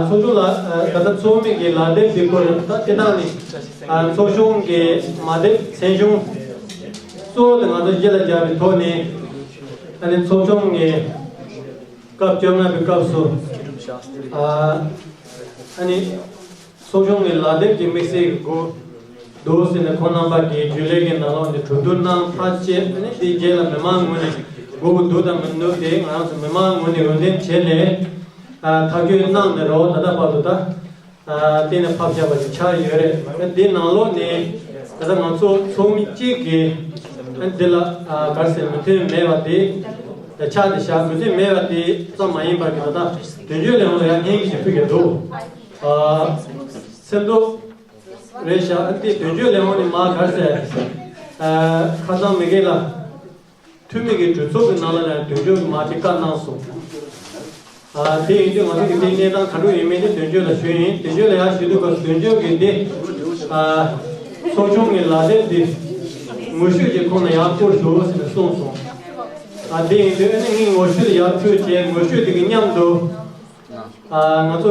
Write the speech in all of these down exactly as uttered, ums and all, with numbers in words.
ཚོགས་ཆུང་ལ་ད་ལྟ་ཚོགས་མི་གི་ལག་དེབ་དེ་སྐོར་ད་སྤྱིར་བཏང་ནས་ཚོགས་ཆུང་གི་མ་དེབ་མཚན་གཞུང་གཙོ་བོ་དེ་ང་ཚོ་གཞི་ལ་བཞག་པའི་ཐོག་ནས་ཨ་ནི་ཚོགས་ཆུང་གི་སྐབས་བཅོ་ལྔ་པའི་སྐབས་སུ་ཨ་ནི། ཚོགས་ཆུང་གི་ལག་དེབ་ཀྱི་དམིགས་བསལ་གྱི་སྒོ་འདུག་ཟེར་ནས་ཁོང་རྣམ་པ་གིས་རྒྱུན་ལས་ཀྱི་ནང་ལོགས་ནས་གྲོས་བསྡུར་གནང་ཕར་བཅད་ནས་དེའི་རྗེས་ལ་མི་མང་ངོས་ནས་དགོས་ཀྱི་འདུག་དང་མི་འདུག་དེ་ང་རང་ཚོ་མི་མང་ངོས་ནས་འོས་འདེམས་བྱས་ནས་ཐག་གཅོད་གནང་ནས་རོགས་ད་ལྟ་བར་དུ་ད་གཏན་ནས་ཕབ་བཞག་པ་ཞིག་ཆགས་ཡོད་རེད། དེའི་ནང་ལོགས་ནས་ད་ལྟ་ང་ཚོ་ཚོགས་མི་གཅིག་གིས་འདི་ལ་ག་རེ་ཟེར་མོས་མཐུན་མེད་པ་དེ་ཆགས་ཏེ་བཞག་མོས་མཐུན་མེད་པ་དེ་ཙམ་མ་ཡིན་པར་གྱི་ད་ལྟ་དོན་གཅོད་ལས་ཁུངས་ལ་ཡང་ལྷན་རྒྱས་ཀྱིས་ཕུལ་གྱི་འདུག་ཨ། སེམས་ཚོར་རེད་ཤག་ཨ་ནི་དོན་གཅོད་ལས་ཁུངས་ནས་མར་ག་རེ་ཟེར། ཨ། ཁ་སང་མི་རྒན་ལགས་འཐུས་མི་གི་གྲོས་ཚོགས་ཀྱི་ནང་ལ་ཡང་དོན་གཅོད་ཀྱིས་མར་དེ་བཀའ་གནང་སོང་། ཨ། དེ་ཡིན་དུས་ང་ཚོ་གི་དེ་གནས་སྟངས་ག་འདྲ་ཡིན་མིན་དེ་དོན་གཅོད་ལ་ཞུས་ཡིན། དོན་གཅོད་ལ་ཡང་ཞུས་དུས་སྐབས་སུ་དོན་གཅོད་ཀྱིས་དེ། ཨ། ཚོགས་ཆུང་གི་ལག་དེབ་དེ་ངོ་བཤུས་ཀྱི་ཁོངས་ལ་ཡང་བསྐུར་ཞུ་ཟེར་ནས་གསུངས་སོང་། ཨ། དེ་ཡིན་དུས་ཨ་ནི་ངས་ངོ་བཤུས་ལ་ཡར་ཕུལ་བྱས་ངོ་བཤུས་དེ་གི་མཉམ་དུ། ང་ཚོ་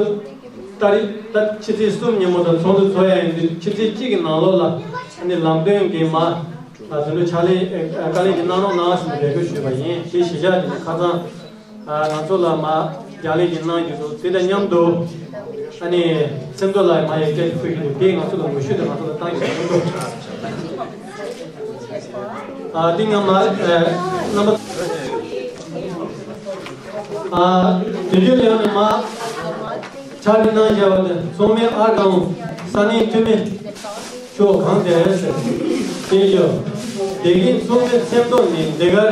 ཏ་རིག་ད་ཕྱི་ཚེས་གསུམ་ཉིན་མོ་དང་ཚོགས་འདུ་ཚོགས་ཡ་ཡིན་དུས་ཕྱི་ཚེས་གཅིག་གི་ནང་ལོགས་ལ་ཨ་ནི་ལམ་སྟོན་གྱི་མ་དེ་ཚོ་ཕྱག་ལས་བཀའ་ལན་ཅིག་གནང་རོགས་གནང་ཟེར་ནས་འབོད་སྐུལ་ཞུས་པ་ཡིན། དེ་གཞིར་བཞག་དེ་ནི་ཁ་སང་ང་ཚོ་ལ་མ་ཕྱག་ལན་ཅིག་གནང་རྒྱུ་འདུག་དེ་དང་མཉམ་དུ་ཨ་ནི་སེམས་རྟོགས་ལ་མ་ཡང་བསྐྱར་ཞིག་ཕུལ་རྒྱུ་འདུག་དེ་ང་ཚོ་ལ་ངོ་བཤུས་དང་ང་ཚོ་ལ་བཏང་རྒྱུ་སེམས་རྟོགས། ཨ། འདི་ང་མ་རྣམ་པ། ཨ། དོན་གཅོད་ལས་ཁུངས་ནས་མ་ཕྱག་ལས་གནང་བཞག་པ་དེ་ཚོགས་མི་ཨར་ཁང་ས་གནས་འཐུས་མི་ཚོགས་གང་དེ་རེད་ཟེར་དེ་ཡོད། དེ་གིན་ཚོགས་མི་མཚན་ཐོ་ནས་འདི་གར་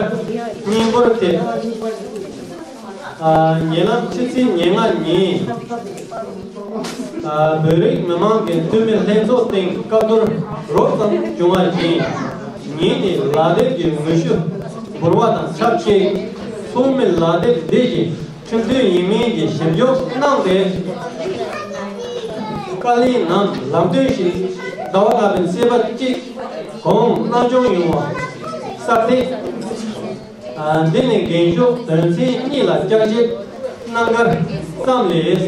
སྙན་འབུལ་དེ། ཨ། ཉེ་ལམ་ཕྱི་ཚེས་ཉེར་ལྔ་ཉིན། ཨ། བོད་རིགས་མི་མང་གི་འཐུས་མི་ལྷན་ཚོགས་སྟེང་བཀའ་བསྡུར་རོབ་ཙམ་བྱུང་བ་བཞིན། ཉིན་ནས་ལག་དེབ་ཀྱི་ངོ་བཤུས་འབུལ་བ་དང་ཆབས་ཅིག་ཚོགས་མི་ལག་དེབ་འདི་བཞིན་ཁྲིམས་མཐུན་ཡིན་མིན་གྱི་ཞིབ་འཇུག་གནང་སྟེ། བཀའ་ལན་ནམ་ལམ་སྟོན་ཞིག་ཟླ་བ་ལྔ་པའི་ཚེས་པ་གཅིག་གོང་གནང་སྐྱོང་ཡོང་བ་གསལ་ཐེངས། ཨ། འདི་ནི་འགེངས་ཤོག་དོན་ཚན་གཉིས་ལ་བསྐྱར་ཞིབ་གནང་གར་བསམ་ལས།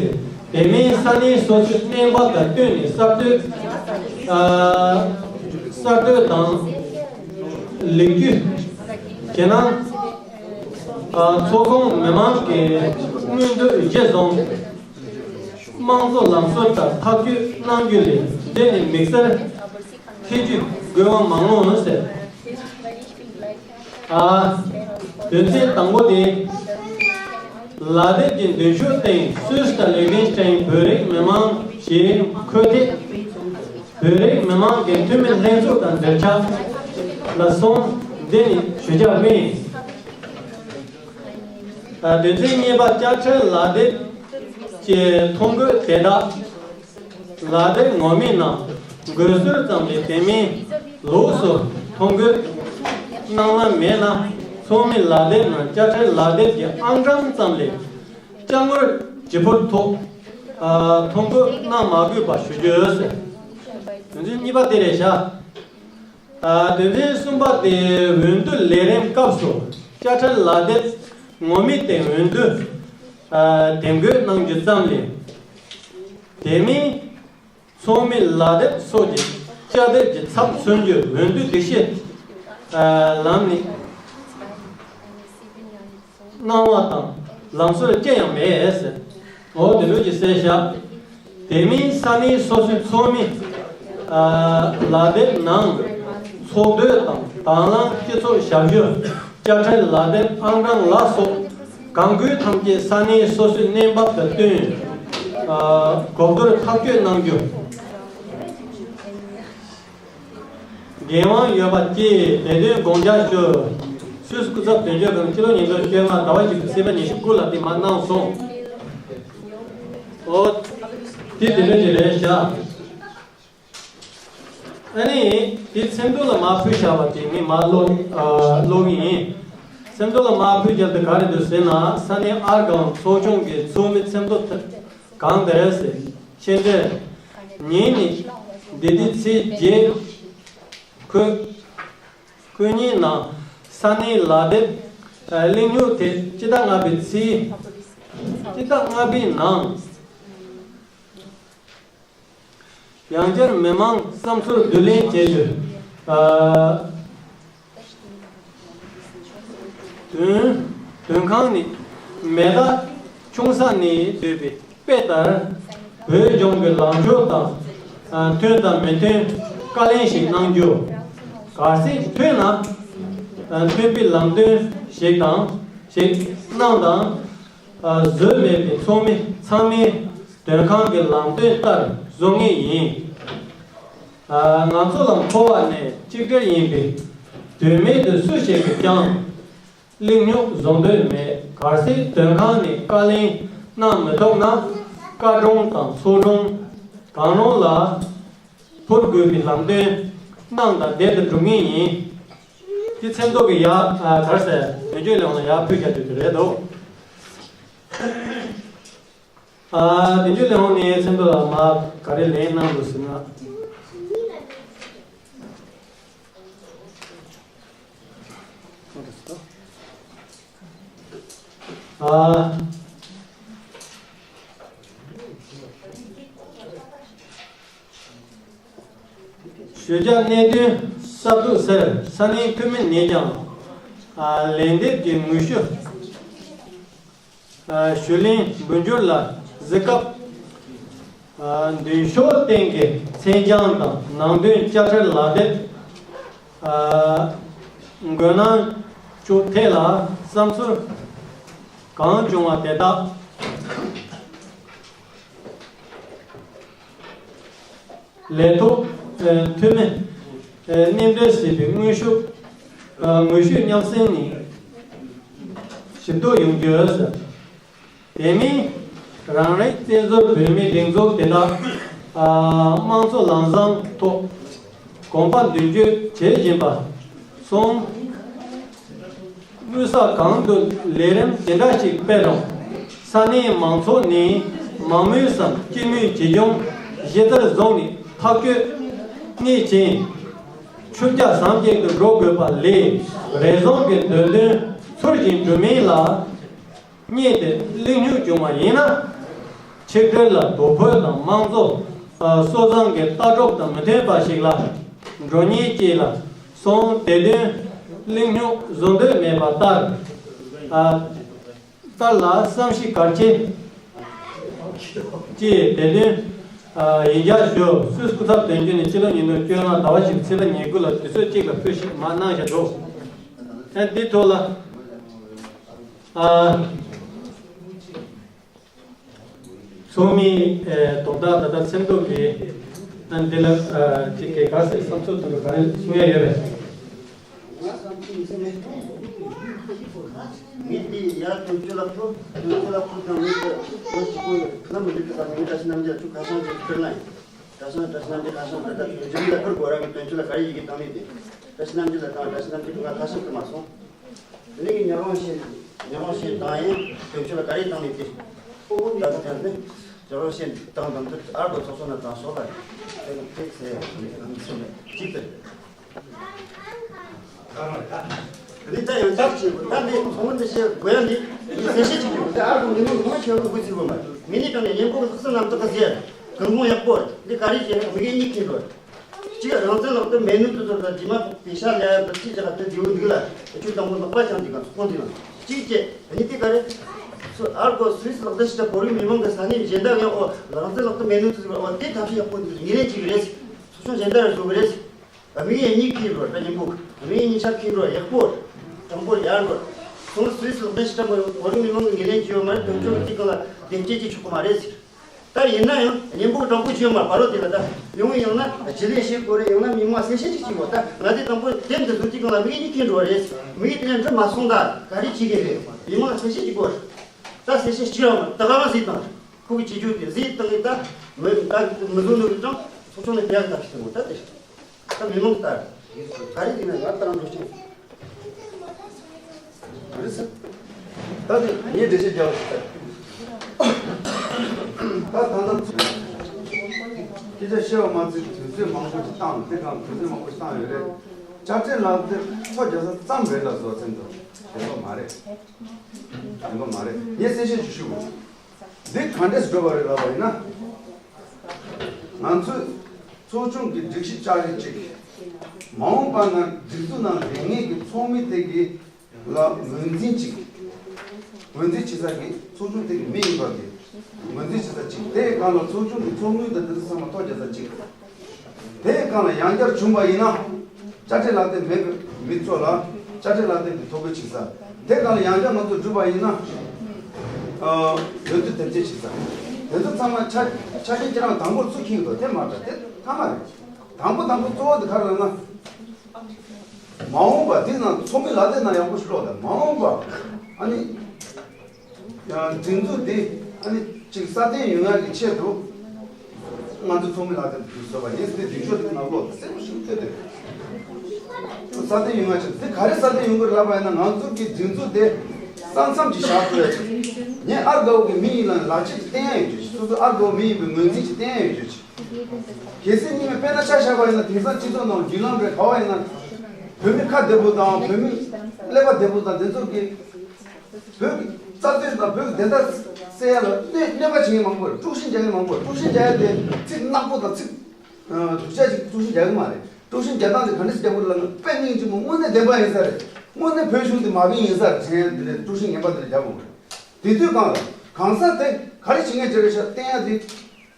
དེ་མིན་ས་གནས་སོ་སོའི་གནས་བབ་དང་བསྟུན་ནས་གསར་གཏོད། ཨ། གསར་གཏོད་དང་ལེགས་བཅོས་བྱེད་གནང་། ཨ། ཚོགས་ཁོངས་མི་མང་གི་མངོན་འདོད་གཞིར་བཟུང་། དམངས་གཙོ་ལམ་སྲོལ་ལྟར་ཐག་གཅོད་གནང་རྒྱུ་ལས་འདི་ནི་དམིགས་བསལ་ཐེ་ཇུས་དགོས་པ་མང་ངོ་ཟེར། ཨ། དོན་ཚན་དང་པོ་དེ། ལག་དེབ་ཀྱི་མདུན་ཤོག་སྟེང་སུད་སི་དང་ལིག་ཏེན་སི་ཏེན་བོད་རིགས་མི་མང་ཞེས་འཁོད་དེ། བོད་རིགས་མི་མང་གི་འཐུས་མི་ལྷན་ཚོགས་དང་འབྲེལ་ཆགས་ལ་སོང་། འདི་ནི་ཞུ་རྒྱ་དབེན། ཨ། དོན་ཚན་གཉིས་པ། དཔྱ་ཁྲལ་ལག་དེབ་ཀྱི་ཐོ་འགོད་དེ་དག་ལག་དེབ་ངོ་མའི་ནང་འགོད་སྲོལ་ཙམ་ལས་དེ་མིན་ལོགས་སུ་ཐོ་འགོད་གནང་ལམ་མེད་ན། ཚོགས་མི་ལག་དེབ་ནང་དཔྱ་ཁྲལ་ལག་དེབ་ཀྱི་ཨང་གྲངས་ཙམ་ལས་དཔྱ་དངུལ་ཇི་ཕོར་ཐོག་ཨ། ཐོ་འགོད་གནང་མ་དགོས་པ་ཞུ་རྒྱུ་ཟེར། དོན་ཚན་གཉིས་པ་དེ་རེད་བཞག་ཨ། དོན་ཚན་གསུམ་པ་དེ། འོས་བསྡུ་ལས་རིམ་སྐབས་སུ་དཔྱ་ཁྲལ་ལག་དེབ་ངོ་མའི་སྟེང་འོས་བསྡུ། ཨ། འདེམས་བསྐོ་གནང་རྒྱུ་ཙམ་ལས། དེ་མིན་ཚོགས་མི་ལག་དེབ་སོགས་ཀྱི་དཔྱ་དེབ་ཀྱི་ཚབ་མཚོན་རྒྱུ་འོས་བསྡུ་སྒྲིག་གཞི། ཨ། ལམ་ནས་གནང་བ་དང་ལམ་སྲོལ་ཅི་ཡང་མེད་ཟེར། འོ་དེ་འདྲ་ཅིག་གསལ་བཞག་དེ་མིན་ས་གནས་སོ་སོའི་ཚོགས་མི། ཨ། ལག་དེབ་ནང་ཚོགས་འདུ་དང་དང་བླངས་སྤྱི་ཚོགས་ཞབས་ཞུ། དཔྱ་ཁྲལ་ལག་དེབ་ཨང་གྲངས་ལ་སོགས་གང་དགོས་ཐམས་ཅད་ས་གནས་སོ་སོའི་གནས་བབ་དང་བསྟུན། ཨ། གོ་བསྡུར་ཐག་གཅོད་གནང་རྒྱུ། འགན་དབང་ཡོད་པ་བཅས་དེ་དོན་དགོངས་འཇགས་ཞུ། སུད་སི་སྐུ་ཚབ་དོན་གཅོད་ཁང་། ཕྱི་ལོ་ཉིས་སྟོང་བཅོ་ལྔ་ཟླ་བ་གཅིག་པའི་ཚེས་པ་ཉི་ཤུ་དགུ་ལ་དེ་མ་གནང་སོང་། ཨོ། དེ་དེ་འདྲ་ཅིག་རེད་བཞག་ཨ་ནི་དེ་མཚན་ཐོ་ལ་མར་ཕུལ་བཞག་པ་དེ་ངས་མར་ཀློག་ཨ། ཀློག་གི་ཡིན། མཚན་ཐོ་ལ་མར་ཕུལ་རྒྱུ་དེ་ག་རེ་འདུག་ཟེར་ན། ས་གནས་ཨར་སྒང་ཚོགས་ཆུང་གི་ཚོགས་མི་མཚན་ཐོ་གང་དེ་རེད་ཟེར། ཕྱི་འབྲེལ། ཉིན་ནི་འདི་ཟླའི་ཚེས་བརྒྱད། ཁོས་ཁོ་གཉིས་ནང་ས་གནས་ལག་དེབ་ཨ། གླེང་སྙོགས་དེ་སྤྱི་ཟླ་ལྔ་པའི་ཚེས། སྤྱི་ཟླ་ལྔ་པའི་ནང་ ཡང་བསྐྱར་མི་མང་བསམ་ཚུལ་བསྡུ་ལེན་བྱེད་རྒྱུ། ཨ། དོན། དོན་ཁང་ནི་མེ་སྟག་ཆུང་ས་ནས་བཟོས་པའི་དཔེ་ལྟར་བོད་ལྗོངས་ཀྱི་ལངས་ཕྱོགས་དང་། ཨ། མཐུན་དང་མི་མཐུན་བཀའ་ལན་ཞིག་གནང་རྒྱུ། གལ་སྲིད་མཐུན་ན། ཨ། མཐུན་པའི་ལམ་སྟོན་ཞིག་དང་ཞིག་གནང་དང་། ཨ། བཟོས་མེད་པའི་ཚོགས་མི་ཚང་མས་དོན་ཁང་གི་ལམ་སྟོན་ལྟར་བཟོ་ངེས་ཡིན། ཨ། ང་ཚོ་ལ་འཁོར་བ་ནི་གཅིག་སྒྲིལ་ཡིན་པས། དོན་མེད་དུ་སུ་ཞིག་གིས་ཀྱང་ལེགས་ཉོག་བཟོ་འདོད་མེད། གལ་སྲིད་དོན་ཁང་ནས་བཀའ་ལན་གནང་མི་ཐུབ་ན། བཀའ་དྲུང་དང་ཚོགས་དྲུང་གང་རུང་ལ་འཕུར་དགོས་པའི་ལམ་སྟོན་གནང་དང་བདེ་དུ་འགྲོ་ངེས་ཡིན། དེ་མཚན་ཐོག་གི་ཡ། ཨ། ག་རེ་ཟེར། དོན་གཅོད་ལས་ཁུངས་ལ་ཡར་ཕུལ་བྱ་རྒྱུ་དེ་རེད་འདུག་ཨ། དོན་གཅོད་ལས་ཁུངས་ནས་མཚན་ཐོག་ལ་མར་ག་རེ་ལན་གནང་འདུག་ཟེར་ན། ཨ། ཞུ་བྱ་གནད་དོན་གསར་གཏོད་ཟེར། ས་གནས་འཐུས་མི་ནས་ཀྱང་། ཨ། ལན་འདེབས་ཀྱི་དངོས་ཞུ། ཨ། ཞུ་ལན་འབུལ་འགྱུར་ལ་གཟིགས་སྐབས། ཨ། མདུན་ཤོག་སྟེང་གི་མཚན་བྱང་དང་ནང་དོན་དཔྱ་ཁྲལ་ལག་དེབ། ཨ། འགོད་གནང་བཅུག་ཐད་ལ་བསམ་ཚུལ་གང་བྱུང་བ་དེ་དག་ལས་ཐོག་ཨ། འཐུས་མི། ཨ། སྣེ་འདྲེན་བྱས་པའི་དངོས་ཤུགས། ཨ། དངོས་ཤུགས་མཉམ་བསྲེས་ནས་ཞིབ་བསྡུར་ཡོང་རྒྱུ་ཟེར། དེ་མིན་རང་རེའི་བཙན་བྱོལ་བོད་མིའི་སྒྲིག་འཛུགས་དེ་དག་ཨ། དམངས་གཙོ་ལམ་བཟང་ཐོག་གོམ་པ་མདུན་སྐྱོད་བྱེད་བཞིན་པ་སོང་། དངུལ་ས་གང་དུ་ལས་རིམ་ཇི་འདྲ་ཞིག་སྤེལ་རུང་། ས་གནས་མང་ཚོགས་ནས་མང་མོས་སམ་སྤྱི་མོས་བྱེད་སྦྱོང་གཞི་རྩར་བཟུང་ནས་ཐག་གཅོད་གནད་ཆེན་ཆུ་བརྒྱ་ཟམ་གཅིག་ཏུ་འགྲོ་དགོས་པ་ལས། རེ་ཟུང་གི་འདོད་འདུན་ཚུལ་བཞིན་འགྲུབ་མིན་ལ་བསྙད་དེ་ལེགས་ཉོག་བྱུང་བ་ཡིན་ན། ཆིག་སྒྲིལ་ལ་དོ་ཕོག་དང་དམངས་གཙོ་སྲོལ་བཟང་གི་ལྟ་གྲུབ་དང་མི་མཐུན་པ་ཞིག་ལ་འགྲོ་ཉེན་སྐྱེས་ལ་སོང་། དེ་དོན་ལེགས་ཉོག་བཟོ་འདོད་མེད་པ་ལྟར། ཨ། ལྟར་ལ་བསམ་གཞིག་གལ་ཆེ། ཅེས་དེ་དོན་ཡིག་ཆ་ཞུ། སུད་སི་སྐུ་ཚབ་དོན་གཅོད་ནས་ཕྱི་ལོ་ཉིས་སྟོང་བཅོ་ལྔ་ཟླ་བ་བཞི་པའི་ཚེས་པ་ཉེར་དགུ་ལ་དུས་ཚོད་གཅིག་ལ་ཕུལ་ཞིག་མར་གནང་བཞག་འདུག་ཨ། འདི་ཐོག་ལ། ཨ། ཚོགས་མིའི་དོན་དག་ད་ལྟ་མཚན་ཐོག་གི་ཨ། འདི་ལ་ཨ། ཅིག་གི་ག་ཟེར་བསམ་ཚུལ་དང་ག་རེ་གསུང་ཡ་ཡོད་པས། ངས་འདི་ཡར་དོན་གཅོད་ལ་ཕུལ། དོན་གཅོད་ལ་ཕུལ་དང་ངས་ཀྱི་ང་གཅིག་པོ་ཁ་ན་མི་འགྲིག་གི་ས། ངས་བཀྲ་ཤིས་རྣམ་རྒྱལ་ཁྱོད་ཁ་སང་གཅིག་ཕུལ་ན་ཡིན། བཀྲ་ཤིས་བཀྲ་ཤིས་རྣམ་རྒྱལ་ཁ་སང་ད་ལྟ་རྒྱུན་ལ་ཕུལ་དགོས་ར། ངས་དོན་གཅོད་ལ་ག་རེ་ཡི་གེ་བཏང་ནས་དེ་བཀྲ་ཤིས་རྣམ་རྒྱལ་ལ་བཏང་། བཀྲ་ཤིས་རྣམ་རྒྱལ་ཁྱོད་ང་ཁ་སང་ཕུལ་མ་སོང་། དེ་ནས་ངས་ཉི་ཧོང་ཤིན། ཉི་ཧོང་ཤིན་བཏང་ཡིན། དོན་གཅོད་ལ་ག་རེ་བཏང་ནས་དེ། ད་ལྟ་དེ་ནས་ཉི་ཧོང་ཤིན་བཏང་དང་དུ་ཨར་གོ་ཚོགས་ཆུང་ན་བཏང་སོགས་ལ་དེ་ཚེ་གཅིག་ཏུ། འདི་ལྟ་ཡང་ཅག་བྱེད་དགོས། ད་འདི་ཚོང་འདི་བཤད་དགོས་ཡ་འདི་གསལ་བཤད་ཅིག་ཡོད། དེ་ཨ་ཁུ་མི་མང་མང་ཆེ་བ་དགོས་ཚིག་དགོས་མ། མི་ནི་གང་ནས་ཉིན་གུང་ལགས་སུ་རྣམ་དག་གི་ཟེར། གང་གོང་ཡག་པོ། འདི་ག་རེ་བྱས་ན་མི་རྒན་གཉིས་ཁེལ་འགྲོ། གཅིག་རང་བཙན་ལག་ཏུ་མེད་ནོ་དུ་ཚོར་དང་རྗེས་མ་པེ་ཤ་ལ་ཡ་དུ་ཅི་བྱ་དུ་དེའུ་འདུག་ལ་ཆུ་དང་པོ་ལག་པ་བྱང་འདི་ག་ཚོ་ཁོང་འདི་ལ་གཅིག་བྱས་ཨ་ནི་དེ་ག་རེ། སུ་ཨར་གོ་སུད་སི་ལག་ཏུ་ཤི་ད་བོད་རིགས་མི་མང་གི་ས་གནས་གཞན་དག་ཡང་ཨོ་རང་བཙན་ལག་ཏུ་མེད་ནོ་དུ་ཚོར་ཨོ་དེ་ཐབས་ཤེས་ཡག་པོ་འདི་ངོས་ལེན་བྱེད་ཀྱི་རེད། ཚོགས་ཆུང་གཞན་དག་ལ་བཟོ་གི་རེད། ཨ་མི་ཡིན་གཉིས་ཁེལ་འགྲོ་ད་ཉིན་པོ། ཨ་མི་ཡིན་གཉིས་ཆ་ཁེལ་འགྲོ་ཡག་པོ། དྲང་པོ་ཡར་འགྲོ། སོང་སུད་སི་ལག་ཏུ་ཤི་ད་བོད་རིགས་མི་མང་གི་ངོས་ལེན་བྱེད་ཡོད་མ་རེད། དོན་གཅོད་ཀྱི་སྒང་ལ་བདེ་སྐྱིད་ཅིག་ཆོག་གི་མ་རེད་ཟེར། ད་ཡིན་ན་ཡང་ཉིན་པོ་དྲང་པོ་བྱོས་མ་བར་རོ་དེ་ལ་ད་ཡོང་ཡང་ན་རྗེས་ལས་བྱེད་དགོས་རེད། ཡང་ན་མི་མང་གསལ་བཤད་ཅིག་བྱེད་དགོས། ད་ང་དེ་དང་པོ་དེབ་འདི་བཟོ་དུས་སྒང་ལ་མི་གཉིས་ཁེལ་འགྲོ་བ་རེད། མི་གཉིས་དེ་ནས་འགྲུབ་མ་སོང་ད་ག་རེ་བྱེད་ཀྱི་རེད། མི་མང་གསལ་བཤད་ཅིག་དགོས། ད་གསལ་བཤད་ཅིག་རང་ད་ག་རང་ཟིག་དང་ཁོ་གི་བྱེད་རྒྱུ་དེ་ཟིག་བཏང་གི་ད་མི་ད་མི་བཟོ་ནོ་གི་ཀྱང་ཚོགས་ཆུང་ནས་དེ་ཡག་ད་ཤི་ད་མོ་ད་དེ་ཤི། ད་མི་མང་ལྟར། ག་རེ་ཡིན་ན་ང་ལྟར་འགྲོ་ཆུང་། རེད་ཟེར། ད་དེ་ངས་འགྲེལ་བཤད་རྒྱག་ཟེར། ད་ད་ལྟ་ཚོ། སྐད་ཆ་བཤད་པ་མ་ཚད་དུས་ཚོད་མང་པོ་ཞིག་བཏང་། དེ་གང་དུས་ཚོད་མང་པོ་ཞིག་བཏང་ཡོད་རེད། དཔྱ་ཁྲལ་ལག་དེབ་ཚོ་རྒྱག་ས་ཙམ་རེད་ལ་བཟོ་ཚན་དུ་བདེན་པ་མ་རེད། བདེན་པ་མ་རེད། ངས་གསལ་བཤད་ཅིག་ཞུ་དགོས། འདི་ག་འདྲས་འགྲོ་བ་རེད་ལབ་པ་ཡིན་ན། ང་ཚོས་ ཚོགས་ཆུང་གི་སྒྲིག་གཞི་བཅའ་རེ་གཅིག་མ་འོངས་པ་ན་སྒྲིག་འཛུགས་ནང་ལས་ངེས་ཀྱི་ཚོགས་མི་དེ་གི་ལ་ངོས་འཛིན་གཅིག་ངོས་འཛིན་བྱེད་ས་གི་ཚོགས་ཆུང་དེ་གི་མི་ཡིན་པ་གི་ངོས་འཛིན་བྱེད་ས་གཅིག་དེའི་སྒང་ལ་ཚོགས་ཆུང་གི་ཚོགས་དངུལ་དང་དེ་ཚོ་ཚང་མ་ཐོ་རྒྱག་ས་གཅིག་དེའི་སྒང་ལ་ཡང་བསྐྱར་བྱུང་བ་ཡིན་ན། དཔྱ་ཁྲལ་ལག་དེབ་མེད་པའི་མི་ཚོ་ལ་དཔྱ་ཁྲལ་ལག་དེབ་ཀྱི་ཐོ་འགོད་བྱེད་ས། དེ་སྒང་ལ་ཡང་བསྐྱར་ང་ཚོ་བསྒྲུབས་པ་ཡིན་ན། ཨ། ཡོན་ཚད་དེབ་སྐྱེལ་བྱེད་ས། དེ་ཚོ་ཚང་མ་ཆ་ཆ་རྐྱེན་ཁྱེད་རང་དང་པོར་ཚུར་འཁྱེར་འདུག་དེ་མ་འདྲ་དེ་ཐ་མ་རེད། དང་པོ་དང་པོ་གཙོ་བོ་དེ་ག་རེ་ལབ་ན། མ་འོངས་པ་དེ་ནང་ཚོགས་མི་ལག་དེབ་ནང་ཡག་པོ་ཞིག་ཀློག་དང་མ་འོངས་པ། ཨ་ནི། ཡང་སྒྲིག་འཛུགས་འདི་ཨ་ནི་གཅིག་སྲ་བརྟན་ཡོང་ཡག་གི་ཆེད་དུ་ང་ཚོ་ཚོགས་མི་ལག་དེབ་བཟོས་པ་ཡིན་ཟེར་ཏེ་སྒྲིག་ཕྱོགས་དེ་ནང་ལོགས་གསལ་པོ་ཞིག་བཀོད་དེ། སྲ་བརྟན་ཡོང་ཡག་ཆེད་དུ་དེ་ག་རེ་སྲ་བརྟན་ཡོང་དགོས་ལབ་པ་ཡིན་ན། ང་ཚོ་གི་སྒྲིག་འཛུགས་དེ་ས་མཚམས་ཀྱི་བཞག་དགོས་ཡ་ཆེད། ངས་ཨར་དགའ་བོ་གི་མི་ཡིན་ལ་ལག་ཆེད་ཀྱི་བསྟན་ཡ་ཡོད་ཆེད། སོ་སོ་ཨར་དགའ་བོ་མི་ཡིན་པའི་ངོས་འཛིན་གྱི་བསྟན་ཡ་ཡོད་ཆེད། གལ་སྲིད་ཉི་མ་དཔེར་ན་ཆ་བཞག་པ་ཡིན་ན། དེང་སང་སྤྱི་ཚོགས་ནང་བརྒྱུད་ལམ་རེད་ག་བ་ཡིན་ན། བོད་མི་ཁ་བདེ་པོ་དང་བོད་མི་ཀླད་པ་བདེ་པོ་དང་དེ་ཚོ་གི་བོད་ཀྱི་རྩ་དོན་དང་བོད་ཀྱི་བདེན་མཐའ་གསལ་ཡ་ལ་གནོད་གནོད་པ་བྱེད་མཁན་མང་པོ་རེད། དཀྲུག་ཤིང་རྒྱག་མཁན་མང་པོ་རེད། དཀྲུག་ཤིང་རྒྱག་ཡ་དེ་ཚིག་ནག་པོ་དང་ཚིག་སྡུག་ཅག་ཅིག་དཀྲུག་ཤིང་རྒྱག་གི་མ་རེད། དཀྲུག་ཤིང་རྒྱག་སྟངས་དེ་ག་འདྲ་ཞིག་རྒྱག་དགོས་ལབ་ན། དཔེ་སྙིང་རྗེ་མོ་དངོས་གནས་བདེན་པ་ཡིན་ས་རེད། དངོས་གནས་བོད་གཞུང་དེ་མ་བིན་ཡིན་ས་རེད་དྲན་ཡ་འདི་རེད། དཀྲུག་ཤིང་ངན་པ་འདི་རེད་རྒྱག་དགོས་རེད། དེ་དུས་གང་ལ་གང་ཟག་དེ་ག་རེ་བྱེད་མཁན་ཅིག་རེད་ཤག་བསྟན་ཡ་དེ།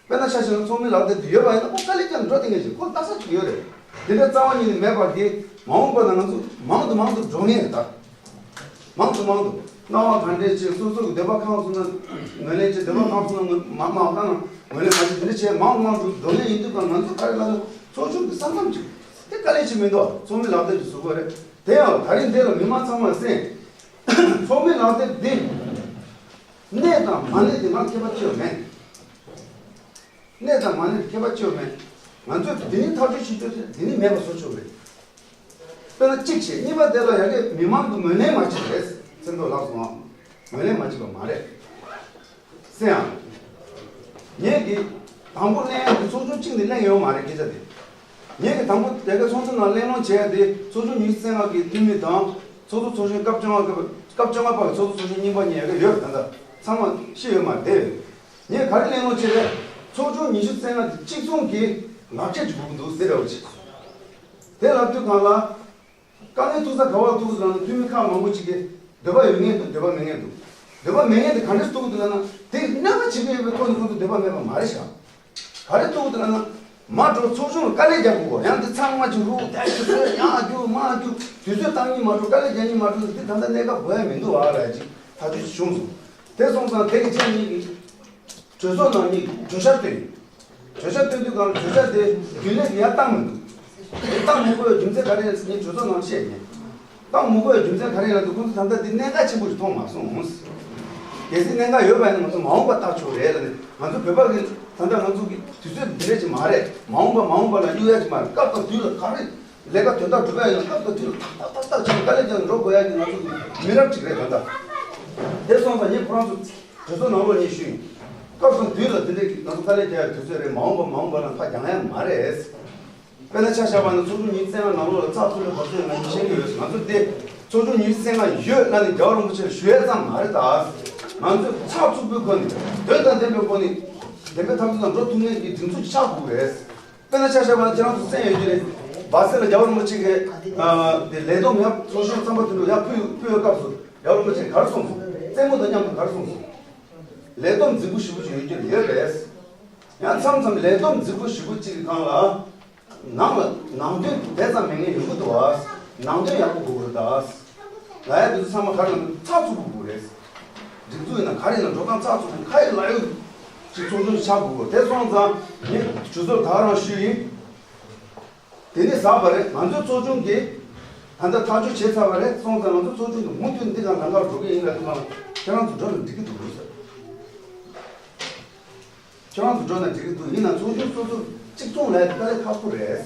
དཔེར་ན་ཆ་བཞག་ན་ཚོགས་མི་ལག་དེབ་དེ་ཡོད་པ་ཡིན་ན་ཁོ་དཀའ་ལས་ཀྱང་འགྲོ་བསྡད་མཁན་ཞིག་ཁོ་ལྟ་ས་ཅིག་ཡོད་རེད། དེ་འདྲ་རྩ་བ་ཉིད་ནས་མེད་པ་གི་མ་འོངས་པ་ན་ང་ཚོ་མང་དུ་མང་དུ་འགྲོ་ངེས་རེད་ད། མང་དུ་མང་དུ་སྣང་བ་ག་འདྲས་ཅིག་སོ་སོ་གི་འདོད་པ་ཁེངས་སོང་ན་ངོས་ལེན་བྱེད། འདོད་པ་ཁེངས་སོང་ན་མ་མ་བཏང་ན་ངོས་ལེན་མ་བྱེད། དེ་འདྲ་བྱས་མང་དུ་མང་དུ་འགྲོ་ངེས་ཡིན་དུས་ཀ་ང་ཚོ་ག་རེ་ལབ་ན་ཚོགས་ཆུང་གི་ས་མཚམས་ཅིག་དེ་དཀའ་ལས་ཅིག་མི་འདུག་ཚོགས་མི་ལག་དེབ་ཀྱི་གཟུགས་པོ་རེད། དེ་ཡང་ད་རིང་འདི་ལ་མི་མང་ཚང་མ་གསན། ཚོགས་མི་ལག་དེབ་འདི་གནས་དང་མ་གནས་དེ་ང་ཁྱད་པར་ཅི་ཡང་མེད། གནས་དང་མ་གནས་ཁྱད་པར་ཅི་ཡང་མེད། ང་ཚོས་འདི་ནི་ཐག་གཅོད་བྱེད་རྒྱུ་དེ་འདི་ནི་མེད་པ་བཟོ་ཆོག་རེད། དཔེར་ན་གཅིག་བྱས། གཉིས་པ་དེ་ལ་ཡ་གི་མི་མང་གི་ངོས་ལེན་མ་བྱས་རེད། མཚན་ཐོ་ལགས་སོང་ཨ། ངོས་ལེན་མ་བྱས་པ་མ་རེད། སེ་ཡང་། ངེད་ཀྱིས་དང་པོ་གླེང་ཡ་དེ་ཚོགས་ཆུང་གཅིག་ནས་གླེང་ཡོད་མ་རེད་སྐད་ཆ་དེ། ངེད་ཀྱིས་དང་པོ་དེ་ག་ཚོགས་ཆུང་ནང་གླེང་སློང་བྱས་ཡ་དེ་ཚོགས་ཆུང་ཉི་ཤུ་རྩ་ལྔ་གི་འཐུས་མི་དང་ཚོགས་གཙོ་ཚོགས་གཞོན་སྐབས་བཅོ་ལྔ་པ། སྐབས་བཅོ་ལྔ་པ་གི་ཚོགས་གཙོ་ཚོགས་གཞོན་རྙིང་པ་གཉིས་ཡ་གི་ཡོད་རེད། ད་ལྟ་ཚང་མ་ཤེས་ཡོད་མ་རེད་དེ། ངས་ག་རེ་གླེང་སློང་བྱས་རེད། ཚོགས་ཆུང་ཉི་ཤུ་རྩ་ལྔ་དེ་གཅིག་མཚུངས་ཀྱི་ལག་ཁྱེར་ཅིག་དགོས་ཀྱི་འདུག་ཟེར་རེད་བ་ཅིག་དེ་ལབ་དུས་གང་ལ། དཀའ་ངལ་ཐུག་ས་ག་བར་ཐུག་གི་འདུག་ལབ་ན། འཐུས་མི་ཁག་མང་པོ་ཅིག་གིས་འདོད་པ་ཡོད་མཁན་འདུག་འདོད་པ་མེད་མཁན་འདུག་འདོད་པ་མེད་མཁན་དེ་ག་འདྲས་ཐུག་གི་འདུག་ལབ་ན། དེ་གནོད་པ་བྱེད་ཀྱི་ཡོད་པའི་ཐོག་ནས་ཁོང་ཚོ་འདོད་པ་མེད་པ་མ་རེད་ཤག་ག་རེ་ཐུག་གི་འདུག་ལབ་ན། མ་འགྲོ། ཚོགས་ཆུང་ལ་དཀའ་ལས་རྒྱག་དགོས། ཡང་དེ་ཚང་མ་ཅིག་རུག་དེ་དུས་ཚོད་ཡང་རྒྱུག་མ་རྒྱུག་དུས་ཚོད་བཏང་ཉིན་མ་འགྲོ། དཀའ་ལས་རྒྱག་ཉིན་མ་འགྲོ་ཟེར། དེ་ད་ལྟ་གནས་སྐབས་དགོས་ཡ་མི་འདུག་ཨ་ལབ་ཅིག་ཐག་གཅོད་ཅིག་བྱུང་སོང་། དེ་སོང་ཙང་དེ་གི་ཆེད་ཉིད་ཀྱི་གྲོས་ཚོགས་ནང་ཉིད་ཀྱི་བརྗོད་བྱ་བཏོན། བརྗོད་བྱ་བཏོན་དུས་གང་ལ་བརྗོད་བྱ་དེ་རྒྱུན་ལས་ཀྱི་ཡར་བཏང་མི་འདུག་དེ་བཏང་མི་དགོས་པའི་རྒྱུ་མཚན་ག་རེ་ཡིན་ཟེར་ངས་གྲོས་ཚོགས་ནང་བཤད་མེད། བཏང་མི་དགོས་པའི་རྒྱུ་མཚན་ག་རེ་ཡིན་ལབ་དུས་ཁོང་ཚོ་ད་ལྟ་འདི་གནད་འགག་ཆེན་པོ་ཞིག་མཐོང་མ་སོང་། གལ་སྲིད་གནད་འགག་ཡོད་པ་ཡིན་ན་ང་ཚོ་མ་འོངས་པ་བརྟག་ཆོག་རེད་ལབ་ནས། ང་ཚོ་བོད་པ་གི་ད་ལྟ་ང་ཚོ་གི་དུས་ཚོད་འདི་འདྲ་ཅིག་མ་རེད། མ་འོངས་པ་མ་འོངས་པ་ལ་གཡུག་ཡ་ཅིག་མ་རེད། སྐབས་དང་དུས་ལ་ག་རེ་ལས་ཀ་དོན་དག་སྒྲུབ་ཡ་ཡིན་ན་སྐབས་དང་དུས་ལ་ཏག་ཏག་ཏག་ཏག་བྱས་ནས་དཀའ་ལས་རྒྱག་ནས་འགྲོ་དགོས་ཡ་གི་ང་ཚོ་གི་མི་རབས་ཅིག་རེད་ད་ལྟ། དེ་སོང་ཙང་ངས་ཁོ་རང་ཚོ་གྲོས་ཚོགས་ནང་ལོགས་ནས་ཞུས་ཡིན། སྐབས་དང་དུས་ལ་འདི་འདྲའི་ང་ཚོ་དཀའ་ལས་རྒྱག་ཡ་དུས་ཚོད་རེད། མ་འོངས་པ་མ་འོངས་པ་ལ་ཕར་འགྱངས་ཡ་མ་རེད། དཔེར་ན་ཆ་བཞག་པ་ན་ཚོགས་ཆུང་ཉི་ཤུ་རྩ་ལྔ་ནང་ལོགས་ལ་ཚགས་ཚུད་པའི་བབ་ཅོལ་ང་ཚོས་ཤེས་ཀྱི་ཡོད། ང་ཚོ་དེ་ཚོགས་ཆུང་ཉི་ཤུ་རྩ་ལྔ་ཡོད་ལབ་ནས་རྒྱལ་བ་རིན་པོ་ཆེར་ཞུ་ཡ་ཙམ་མ་རེད་ད། ང་ཚོས་ཚགས་ཚུད་པོའི་སྒོ་ནས་དོན་དང་ལྡན་པའི་སྒོ་ནས་བདེན་པའི་འཐབ་རྩོད་དང་འགྲོ་ཐུབ་མཁན་གྱི་སྒྲིག་འཛུགས་ཤིག་ཆགས་དགོས་པས། དཔེར་ན་ཆ་བཞག་པ་ན་ཁྱེད་རང་ཚོ་གསན་ཡོད་ཀྱི་རེད། སྦ་སེ་ལ་རྒྱལ་བ་རིན་པོ་ཆེ་གིས་ཨ་དེ་ལས་བསྡོམས་ཡར་ཚོགས་གཞོན་ཚངས་པ་དོན་གྲུབ་ཡར་ཕུལ་ཕུལ་བའི་སྐབས་སུ་རྒྱལ་བ་རིན་པོ་ཆེས་ག་རེ་གསུངས་སོང་། རྩེད་མོ་དང་མཉམ་དུ་ག་རེ་གསུངས་སོང་། ལས་བསྡོམས་རྫིག་པོ་ཞེ་པོ་ཅིག་ཡོད་ཀྱི་རེད། ཡོད་པས། ཡང་མཚམས་མཚམས་ལས་བསྡོམས་རྫིག་པོ་ཞེ་པོ་ཅིག་གི་སྒང་ལ། ནང་ལ་ནང་དོན་དེ་ཙམ་མེད་མཁན་ཡོང་གི་འདུག་ཨ། ནང་དོན་ཡག་པོ་དགོས་ཀྱི་རེད་ད། ལབ་ཡ་དེ་ཚོ་ཚང་མ་ག་རེ་ལབ་ན་ཚགས་ཚུད་པོ་དགོས་རེད། སྒྲིག་འཛུགས་ཡིན་ན་ག་རེ་ཡིན་ན་འགྲོ་སྟངས་ཚགས་ཚུད་པོ་ཁ་ཡི་ལག་ཡོད་ཅིག་ཚོགས་ཆུང་ཞིག་ཆགས་དགོས་ཀྱི་རེད། དེ་སོང་ཙང་ངས་གྲོས་ཚོགས་ད་ག་རང་ཞུས་ཡིན། དེ་ནས་ཟབ་པ་རེད། ང་ཚོའི་ཚོགས་ཆུང་གིས་ད་ལྟ་ཐག་གཅོད་བྱས་ཚར་བ་རེད། སོང་ཙང་ང་ཚོ་ཚོགས་ཆུང་གིས་མུ་མཐུད་འདི་ག་ལམ་ཁར་འགྲོ་གི་ཡིན་ལབ་དུས་ཙང་ཁྱེད་རང་ཚོ་འགྲོ་ན་འགྲིག་གི་འདུག་ཟེར། ཁྱེད་རང་ཚོ་འགྲོ་ན་འགྲིག་གི་འདུག་ཡིན་ན་ཚོགས་ཆུང་སོ་སོ་གཅིག་མཚུངས་ལབ་ཡ་དེ་དཀའ་ལས་ཁག་པོ་རེད།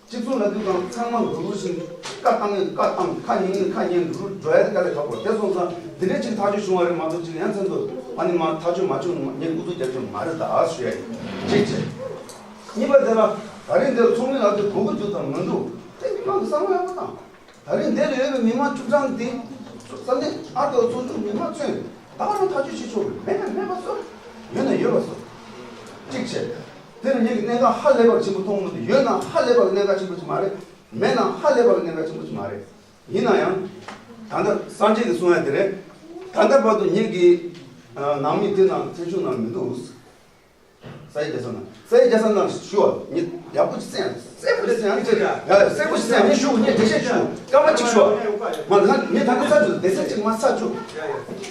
གཅིག་མཚུངས་ལབ་དུས་ཙང་ཚང་མ་འགྲོ་རུ་ཞིག་བཀའ་བཏང་ངེས་བཀའ་བཏང་། ཁ་ཉན་ངེས་ཁ་ཉན། འགྲོ་རུ་འགྲོ་ཡ་དེ་དཀའ་ལས་ཁག་པོ་རེད། དེ་སོང་ཙང་འདི་འདྲའི་གཅིག་ཐག་གཅོད་བྱུང་བ་རེད་མ་གཏོགས་གཅིག་ཡང་མཚན་ཚོ་ཨ་ནི་མ་ཐག་གཅོད་མ་བྱུང་ངས་ཨུ་ཚུགས་རྒྱབ་ཀྱི་མ་རེད་ད་ཞུ་ཡ་ཡིན། གཅིག་བྱས། གཉིས་པ་དེ་ལ་ད་རིང་འདིར་ཚོགས་མི་ལག་དེབ་དགོས་ཀྱི་འདུག་དང་མི་འདུག་དེ་མི་མང་གི་བསམ་བློ་ཡག་པོ་བཏང་། ད་རིང་འདི་ལ་ཡོད་པའི་མི་མང་བཅུ་གྲངས་འདི་ས་གནས་ཨ་ཏོ་ཚོགས་ཆུང་མི་མང་ཚོས་ད་ག་རང་ཐག་གཅོད་བྱེད་ཆོག་གི། མེད་ན་མེད་པ་བཟོ། ཡོད་ན་ཡོད་པ་བཟོ། གཅིག་བྱས། དེ་ནི་ངེད་ཀྱི་གནད་འགག་ཧ་ལས་པར་ཆེན་པོ་མཐོང་གི་མི་འདུག་ཡོད་ན་ཧ་ལས་པ་གི་གནད་འགག་ཆེན་པོ་ཅིག་མ་རེད། མེད་ན་ཧ་ལས་པ་གི་གནད་འགག་ཆེན་པོ་ཅིག་མ་རེད། ཡིན་ན་ཡང་། ད་ལྟ་སངས་རྒྱས་ཀྱིས་གསུངས་ཡ་དེ་རེད། ད་ལྟ་བར་དུ་ངེད་ཀྱི་ནང་མི་དེ་ནང་མཚན་གཞུང་ནང་མི་འདུག་ས་ཡི་རྒྱལ་ས་ནང་། ས་ཡི་རྒྱལ་ས་ནང་ཞུ་བ་ངས་ཡག་པོ་ཅིག་གསན་ཡ། གསལ་པོ་ཅིག་གསན་ཡ། ཡ་གསལ་པོ་ཅིག་གསན་ཡ། ངས་ཞུ་ངས་འགྲེལ་བཤད་ཞུ་སྐར་མ་གཅིག་ཞུ་བ། མ་ང་ངས་ད་ལྟ་ས་ཞུ་སྡེ་ཚན་གཅིག་མ་ས་ཞུ།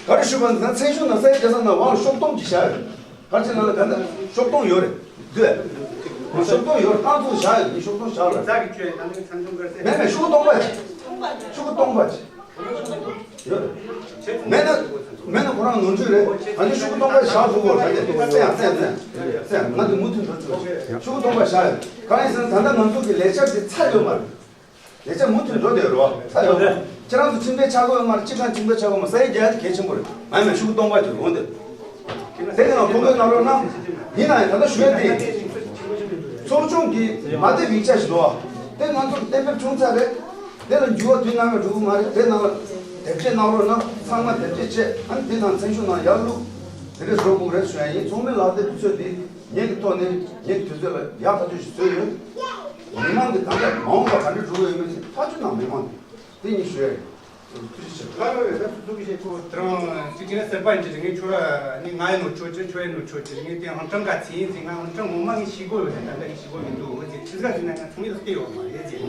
ག་རེ་ཞུ་བ་ན་མཚན་གཞུང་ནང་ས་ཡི་རྒྱལ་ས་ནང་དབང་ཤོག་སྟོང་གཅིག་བཞག་ཡོད། ག་རེ་ནང་ལ་ད་ལྟ་ཤོག་སྟོང་ཡོད་རེད། འདུག་ཨེ། ཤོག་སྟོང་ཡོད་རེད། རྐང་ཚུགས་བཞག་ཡོད། ངས་ཤོག་སྟོང་བཞག་ལ། ཛ་གི་ཆོས་ད་ནི་ཚང་ཚང་གར་སེ། མེད་མེད་ཤོག་སྟོང་པ་ཅིག་ཤོག་སྟོང་པ་ཅིག་ཡོད། མེད་ན་མེད་ན་ཁོ་རང་ནོར་འཁྲུལ་རེད། ད་ནི་ཤོག་སྟོང་པ་བཞག་ཐུབ་དགོས་རེད། ད་ནི་གསན་ཡང་གསན་གསན་གསན་ང་དེ་མུ་མཐུད་འགྲོ་ཐུབ། ཤོག་སྟོང་པ་བཞག་ཡོད། གང་ཡིན་ཟེར་ན་ད་ལྟ་ང་ཚོ་གི་ལས་འཆར་དེ་ཚར་ཡོད་མ་རེད། ལས་བྱ་མུ་མཐུད་འགྲོ་བསྡད་རོགས། ད་ཡོང་། ཁྱེད་རང་ཚོ་ཁྲིམས་དཔེ་ཆག་སྒོ་ཡོད་མ་རེད། སྤྱི་ཁང་ཁྲིམས་དཔེ་ཆག་སྒོ་མ་ས་ཡི་རྒྱལ་དེ་གལ་ཆེན་པོ་རེད། ང་ཡིན་ན་ཤོག་སྟོང་པ་ཅིག་འོང་དེ། དེ་གི་ནང་ཐོ་འགོད་གནང་རོགས་གནང་། ཡིན་ན་ཡང་ད་ལྟ་ཞུ་ཡ་དེ། ཚོགས་ཆུང་གི་མ་དེ་ཡིག་ཆ་ཞིག་འདུག་ཨ། དེ་ང་ཚོ་གཏན་འབེབས་བྱུང་ཚར་རེད། དེ་ལ་འགྱུར་བ་དུས་ནམ་ཡང་འགྲོ་གི་མ་རེད། དེ་ནང་ལ་དེབ་སྐྱེལ་གནང་རོགས་གནང་། ཚང་མ་དེབ་སྐྱེལ་བྱས། ཨ་ནི་དེ་ནང་མཚན་གཞུང་ནང་ཡར་བླུགས། དེ་འདྲ་བཟོ་དགོས་རེད་ཞུ་ཡ་ཡིན། ཚོགས་མི་ལག་དེབ་དུས་ཚོད་དེ། ངེད་ཀྱི་ཐོག་ནས་ངེད་ཀྱི་དུས་ཚོད་ལ་ཡག་ཐག་ཆོད་ཞིག་བཟོས་ཡོད། མི་མང་གི་གང་ལྟར་མ་འོངས་པ་ག་འདྲ་འགྲོ་གི་ཡོད་མེད་ཅིག་ཐག་གཅོད་གནང་། མི་མང་གིས་དེ་གཉིས་ཞུ་ཡ་ཡིན། ཐུགས་རྗེ་ཆེ། ཁ་རོ་ཡོད་ས་སུ་ཐུག་གི་ཤེས་ཁོ་དྲང་ཅིག་ཅིག་ན་སེར་པ་ཡིན་གྱི་རེད། ངས་ཁྱོད་ར་ནི་ང་ཡིན་ནོ་ཆོག་ཅིག་ཁྱོད་ཡིན་ནོ་ཆོག་ཅིག་ངས་དེ་ཧང་ཀྲང་ག་ཚིག་ཡིན་ཟིག་ང་ཧང་ཀྲང་ངོ་མ་ངས་ཤེས་གོ་ཡོད་ཟིག་ད་ལྟ་ངས་ཤེས་གོ་མི་འདུག་འོ་ཟིག་ཁྱི་ཟ་ཟིག་ན་ང་ཚོ་མི་ལ་བལྟས་ཡོད་མ་རེད་ཟིག་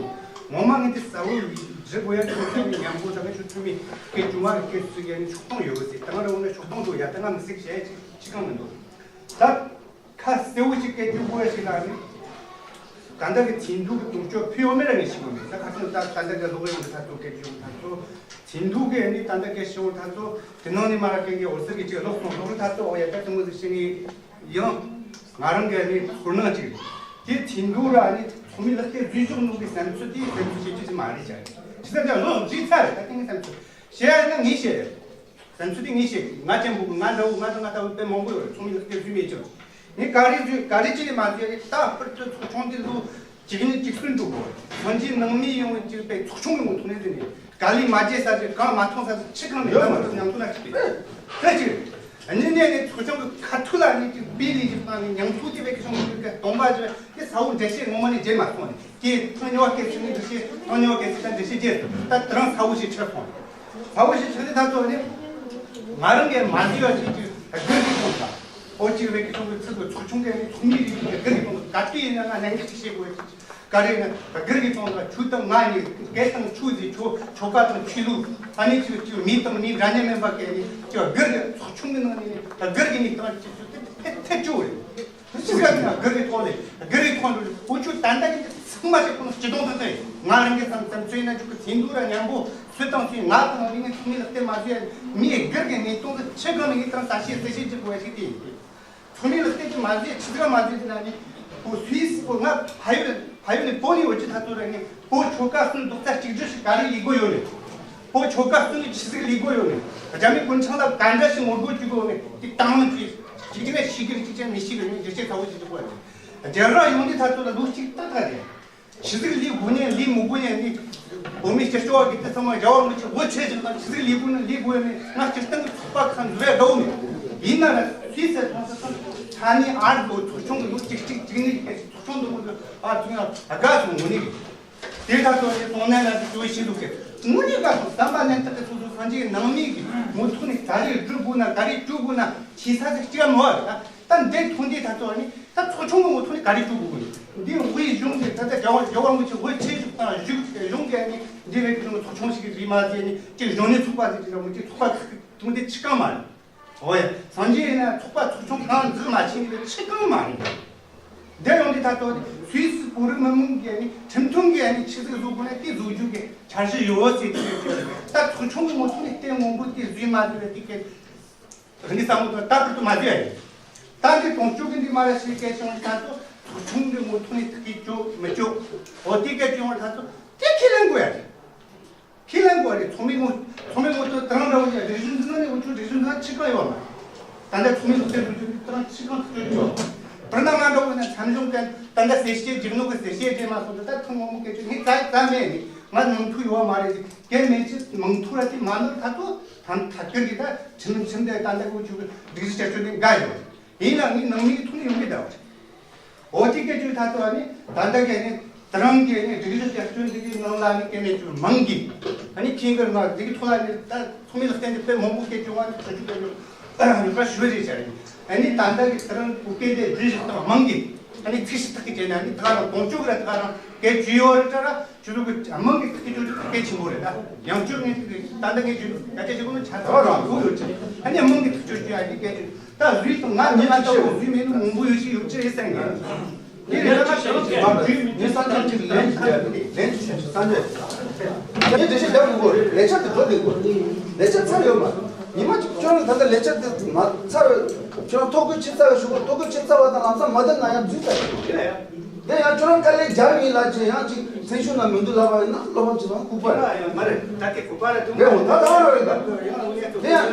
ངོ་མ་ངས་དེ་ས་བོ་འབྲི་དགོས་ཡ་ཁྱོད་ཁྱོད་ཀྱི་ཉམས་པོ་ད་ང་ཁྱོད་ཚོ་མི་སྐད་ཅུང་མ་གི་སྐད་ཚིག་ཡ་ནི་ཆོག་སྟངས་ཡོད་ཟིག་ད་ང་ར་འོ་ན་ཆོག་སྟངས་འདུག་ཡ། ད་ང་མི་ཟིག་བཤད་ཅིག་ཅི་གང་མི་འདུག་ད། ཁ་གསལ་བོ་ཞིག་སྐད་ཆ་དགོས་ཞིག་ལ་ནི། ད་ལྟ་གི་ཚིག་འབྲུ་གི་དུང་ཕྱུར་ཕུལ་ཡོད་མེད་ལ་ངས་ཤེས་གོ་མེད། ད་ཁ་སང་ད་ད་ལྟ་གི་ལོག་ཡོང་གི་ད་ཚོ་སྐད་ཆ་ཡོང་ད་ཚོ། ཚིག་འབྲུ་གི་ནི་ད་ལྟ་སྐད་ཆ་ཡོང་ད་ཚོ། དེ་ནང་ནས་མ་ར་སྐད་གི་འོ་ཟེར་གི་ཅིག་ལོག་སོང་ལོག་རུ་ད་ཚོ་འོ་ཡ་ད་དུང་ཟིག་ཤེས་ངེས་ཡང་། ང་རང་གི་ནི་ཚོར་སྣང་ཅིག་དེ་ཚིག་འབྲུ་ར་ནི་ཚོགས་མི་ལག་སྐྱེལ་འཛུལ་ཞོག་ནོ་གི་བསམ་ཚུལ་དེ་བསམ་ཚུལ་བྱེད་རྒྱུ་ཅིག་མ་རེད་ཅག་ཇི་ལྟར་ཀྱང་ལོག་འཛུལ་ཚར་རེད། ད་དེ་ངའི་བསམ་ཚུལ་བཤད་ཡ་ན་ངས་བཤད་རེད། བསམ་ཚུལ་དེ་ངས་བཤད། ང་ཅན་པོ་ང་འདྲ་བོ་ང་དང་ང་ལྟ་བུ་དཔེ་མང་པོ་ཡོད་རེད། ཚོགས་མི་ལག་སྐྱེལ་བཟོས་མེད་ཀྱང་། ངས་ག་རེ་བཟོས་ག་རེ་བྱས་ནས་མ་བཟོས་རེད། ད་ཕུར་དུ་ཚོགས་ཆུང་དེ་ལོ་གཅིག་ནས་གཅིག་གསུམ་འགྲོ་དགོས། སྔོན་ཆད་ནང་མི་ཡོང་བའི་གཅིག་པའི་ཚོགས་ཆུང་གི་ངོ་ཐོག་ནས་བཟོས་ནས་ག་ལས་མ་བརྗེད་ས་ཞིག་གང་མ་མཐོང་ས་ཞིག་ཆི་གང་མེད། ཡོད་མ་རེད། ཉམས་ཐུག་ན་ཞིག་པས་ད་ཅིག་རེད། གཉིས་ནས་ནས་ཚོགས་ཆུང་གི་ཁ་ཐུག་ལ་ནས་ཅིག་པའི་ལས་ཀྱི་སྟེང་ནས་ཉམས་ཐུག་དེ་བས་ཀྱི་སོང་གི་སྟོང་པ་ཞིག་དེ་ས་བོ་འགྲེལ་བཤད་ངོ་མ་ནས་བརྗེད་མ་སོང་ནས། དེ་ཐང་ཉོ་བ་སྐད་ཆ་ནི་འདི་ཤེས། ཐང་ཉོ་བ་སྐད་ཆ་ད་འདི་ཤེས་རྗེས་སུ་ད་དེ་རང་ཚ་བོ་ཞིག་ཆགས་སོང་། ཚ་བོ་ཞིག་ཆགས་ནས་ད་ཚོ་ནི་ང་རང་གིས་མ་འདི་བ་ཞིག་ཅིག་སྒེར་གྱི་ཐོག་ད་ཨོ་ཅིག་བས་ཀྱི་ཐོག་གི་ཚིག་གི་ཚོགས་ཆུང་གི་ནི་ཚོགས་མི་རིགས་ཀྱི་སྒེར་གྱི་ཐོག་ག་དུས་ཡིན་ན་ང་ནན་གྱིས་ཅིག་བཤད་དགོས་ཅིག་ག་རེ་ན་སྒེར་གྱི་ཐོག་ད་ཁྱོད་དང་ང་གཉིས་སྐད་དང་ཆོས་ཟིག་ཆོ་ཆོ་ག་དང་ཆོས་ལུགས་ཨ་ནི་ཅིག་ཅིག་མི་དང་མི་འདྲ་མཉམ་མིན་པ་སྐད་ནི་ཅིག་སྒེར་གྱི་ཚོགས་ཆུང་གི་ནང་ནས་ནི་སྒེར་གྱི་ནི་དང་ཅིག་ཅིག་དེ་ཐེ་ཐེ་ཅོ་རེད། སྤྱི་ཚོགས་ནང་སྒེར་གྱི་ཐོག་ལས་སྒེར་གྱི་ཐོག་ནས་འུ་ཆོ་ད་ལྟ་ཡིན་ཚང་མ་ཞིག་ཁོ་ན་སྤྱི་དོན་དུ་བལྟས། ང་རང་གི་བསམ་བསམ་ཚོད་ན་ཆུ་གི་ཚིག་འདུག་ར་མཉམ་པོ་སུ་དང་སུས་ང་དང་རིག་གནས་ཚོགས་མི་ལ་བལྟས་མ་བཟོས་མིའི་སྒེར་གྱི་གནས་སྟངས་དུ་ཆི་གང་ནས་ངས་ད་ལྟ་ཤེས་གསལ་བཤད་བྱེད་དགོས་ཞིག་དེ་ཡིན། ཚོགས་མི་ལ་བལྟས་ཀྱི་མ་བཟོས་ཆི་ཟིག་མ་བཟོས་ཟེར་ན་ནི་ཁོ་སུའི་སི་ཁོ་ང་ཕ་ཡུལ་ཕ་ཡུལ་ནས་བོད་ནས་འུ་ཆོ་ད་ཚོ་ར་ངས་བོད་ཆོལ་ཁ་གསུམ་རྡོག་རྩ་གཅིག་སྒྲིལ་ཞིག་ག་རེ་ཡིན་དགོས་ཡོད་ནས། བོད་ཆོལ་ཁ་གསུམ་གྱི་ཆི་ཟིག་ལས་དགོས་ཡོད་ནས། རྒྱ་མི་རྒུན་ཆང་ལ་ག་འདྲ་ཞིག་ངོ་རྒོལ་བྱེད་དགོས་ནས། དེ་དང་མི་ཚོས་གཅིག་གཅིག་ནས་ཤེས་ཀྱི་རེད། གཅིག་གཅིག་མི་ཤེས་ཀྱི་རེད། འགྲེལ་བཤད་ཚ་བོ་ཞིག་བྱེད་དགོས་རེད། རྒྱལ་རབས་ཡོང་དུས་ད་ཚོད་ལ་ལོ་གཅིག་ཏག་ཏག་རེད། ཆི་ཟིག་ལས་དགོས་ནས་ལས་མི་དགོས་ནས་ནི། བོད་མི་སྤྱི་སྐྱོ་བ་གི་དེ་ཚང་མ་རྒྱ་བ་མི་ཆེ་བོད་ཆེ་ཞིག་དང་ཆི་ཟིག་ལས་དགོས་ནས་ལས་དགོས་ནས་ང་སྤྱིར་བཏང་གི་ཚོགས་པ་ཁག་འཛུལ་ཡ་དགའ་བོ་མེད། ཡིན་ན་ར་སུས་ཟེར་ཐོང་ས་ས་ས་ནི་ཨར་ལོ་ཚོགས་ཆུང་གི་ལོ་གཅིག་གཅིག་གཅིག་ནི་ཚོགས་ཆུང་དུ་མོ་ཨར་ཚུགས་ཡ་དགའ་སོང་ངོ་ནི། དེ་ལྟར་དུ་ནི་གཏོང་ནས་ན་དེ་ཅོ་ཤེས་འདུག་གི། དངོས་གནས་དགའ་སོང་། བསམ་པ་ནན་ཏག་གི་སོ་སོ་སངས་རྒྱས་ནང་མི་གི་ངོ་ཐུག་ནས་ག་རེ་སྒྲུབ་དགོས་ན་ག་རེ་སྤྲོད་དགོས་ན་ཆེ་ས་ཟིག་སྐྱེ་མོ་བ་རེད། ད་འདི་ཐུག་འདི་ད་ཚོ་ནི་ད་ཚོགས་ཆུང་གི་ངོ་ཐུག་ནས་ག་རེ་སྤྲོད་དགོས་གི། འདི་དབུས་གཞུང་གི་ད་ལྟ་རྒྱལ་བ་རྒྱལ་བ་ངོ་ཆེ་དབུས་ཆེ་ཞིག་དང་བཞུགས་གཞུང་གི་ནི་འདི་བས་ཀྱི་ཚོགས་ཆུང་ཞིག་རེད་མ་ཟེར་ནི་ཅིག་གཞུང་ནས་ཚོགས་པ་ཟིག་ཅིག་ལ་ངོ་ཅིག་ཚོགས་པ་ཐུག་དུང་འདི་ཆི་གང་མ་རེད། ཨོ་ཡ། སངས་རྒྱས་ཡིན་ན་ཚོགས་པ་ཚོགས་ཆུང་གང་འཛུགས་མ་ཕྱིན་གི་ཆི་གང་མ་རེད། འདིར་ཡོང་དུས་ད་ལྟ་སུད་སི་བོད་རིགས་མི་མང་གིས་ནི་ཁྲིམས་མཐུན་གྱི་ནི་ཆི་ཟིག་བཟོ་དགོས་ན་དེ་བཟོ་རྒྱུ་གི་འཆར་གཞི་ཡོད་ཟེར་དུས་ད་ཚོགས་ཆུང་གི་ངོ་ཐོག་ནས་ལྟད་མོ་འབུ་དེ་བཟོས་མ་བཟོས་དེ་གི་རིག་གནས་བསམ་བློ་དང་ལྟ་བུ་དུ་མ་བཟོས་ཡ་ཡིན། ད་འདི་དོན་གཅོད་ཀྱི་འདི་མ་ར་ཞིག་སྐད་ཆ་ཡོང་ད་ཚོ་ཚོགས་ཆུང་གི་ངོ་ཐོག་ནས་ཐུག་གི་བཅོ་མི་བཅོ་འོ་དེ་སྐད་ཆ་ཡོང་ད་ཚོ་དེ་ཁས་ལེན་དགོས་ཡ་རེད། ཁས་ལེན་དགོས་རེད། ཚོགས་མི་ངོ་ཚོགས་མི་ངོ་ཚོ་དང་འདྲ་བོ་ཡ་རིག་གཞུང་འཛིན་ནི་འུ་ཚོ་རིག་གཞུང་འཛིན་ཆི་གང་ཡོད་མ། ད་ལྟ་ཚོགས་མི་ཚོ་དེ་རུ་ཚོ་དང་ཆི་གང་ཐུག་ཡོད་ཆོག་དོན་དག་ང་འདྲ་བོ་ན་ཚང་གཞུང་གན་ད་ལྟ་ཟེར་བཤད་རྒྱུག་ནོ་གི་ཟེར་བཤད་རྒྱུ་མ་སོང་ད་ད་ཐུང་ངོ་མོ་སྐད་ཆ་ངས་ཙ་ཙ་མེད་ནི་ང་ནོར་འཁྲུལ་ཡོད་མ་རེད། གན་མེད་ཅི་མང་ཐུག་ར་དེ་མ་ནོར་ད་ཚོ་ཐང་ཐ་ཀིར་གི་ད་ཁྲིམས་ཁྲིམས་དེ་ད་ལྟ་འུ་ཚོ་གི་སྒྲིག་གཞི་བསྐྱར་བཅོས་དེ་འགའ་ཡོད་ཡིན་ན་ངས་ནང་མི་གི་ཐུག་ནི་ཡོང་གི་ད་བ། འོ་དེ་སྐད་ཆ་ད་ལྟ་ནི་ད་ལྟ་གི་ནི་དེ་རིང་གི་ནི་སྒྲིག་གཞི་བསྐྱར་བཅོས་འདི་གི་ནང་ལ་ནི་སྐད་མེད་ཀྱི་མང་གི་ཨ་ནི་ཁྱེད་ཀྱི་ནང་འདི་གི་ཐོག་ལ་ནི་ད་ཚོགས་མི་ལ་བརྟེན་ཏེ་དཔེ་མང་པོ་སྐད་བྱུང་བ་ནི་ཁྲོ་ཆུ་སྐད་ཆུ་ཡོད་པ་ཞུ་རེ་བྱ་རེད། ཨ་ནི་ད་ལྟ་གི་དེ་རིང་གི་སྐད་དེ་སྒྲིག་གཞི་ཐོག་མང་གི་ཨ་ནི་ཚིག་ཞིབ་ཐག་གི་བྱས་ན་ནི་ད་རང་གདོང་བཅུག་གི་ར་ད་རང་སྐད་བྱུས་ཡོད་རེད་ད་ར། ཆུ་ལུག་གི་དམངས་ཀྱི་ཐག་གཅོད་སྐད་ཆེན་པོ་རེད་ད། ཡང་བསྐྱར་ངས་ད་ལྟ་ངས་བརྗོད་ད་ལྟ་ངས་བརྗོད་ད་ཆ་ཆེ་གོ་ནི་ཆ་ཚང་རང་དགོས་ཡོད་ཅེས་ཨ་ནི་དམངས་ཀྱི་ཐག་གཅོད་བྱེད་ཡ་ནི་སྐད་ཆ་ད་བཟོས་དང་ང་ནི་ང་ལྟ་བུ་བཟོས་མེད་ནི་མང་པོ་ཡོད་ཅིག་ཡོད་ཅེས་ཟེར་ངས། དེ་རེད་ད་ང་ཞིག་ཡོད་ཅེས་ང་བརྗོད་ངས་ས་མཚམས་ཅིག་ལན་ཅིག་བརྒྱབ་ནས་ལན་ཅིག་བྱས་ས་མཚམས་ངས་འགྲེལ་བཤད་རྒྱབ་དགོས་གོ་རེད། ལས་འཆར་དེ་འགྲོ་དགོས་གོ་རེད། ལས་འཆར་ཚར་ཡོད་མ་ཉི་མ་གཅིག་ཁྱོད་རང་ད་ལྟ་ལས་འཆར་དེ་མ་ཚར་ཁྱོད་རང་ཐོ་འགོད་ཕྱིན་ཚར་བའི་ཞུ་གོ་ཐོ་འགོད་ཕྱིན་ཚར་བ་དང་ལམ་སང་མ་བསྡད་ན་ཡང་འཛུལ་ཚར་ཡོད་མ་རེད། དེ་ཡང་ཁྱོད་རང་དཀའ་ལས་རྒྱབ་ཡིན་ལབ་ཅིག་ཡང་ཅིག་སེམས་ཤུགས་ན་མི་འདུག་ལབ་པ་ཡིན་ན་བློ་ཕམ་བྱེད་སྟངས་ལྐུགས་པ་རེད། ཡང་མ་རེད་ད་དེ་ལྐུགས་པ་རེད་དུ་རེད་འོ་ད་ད་རེད་ད། དེ་ཡང་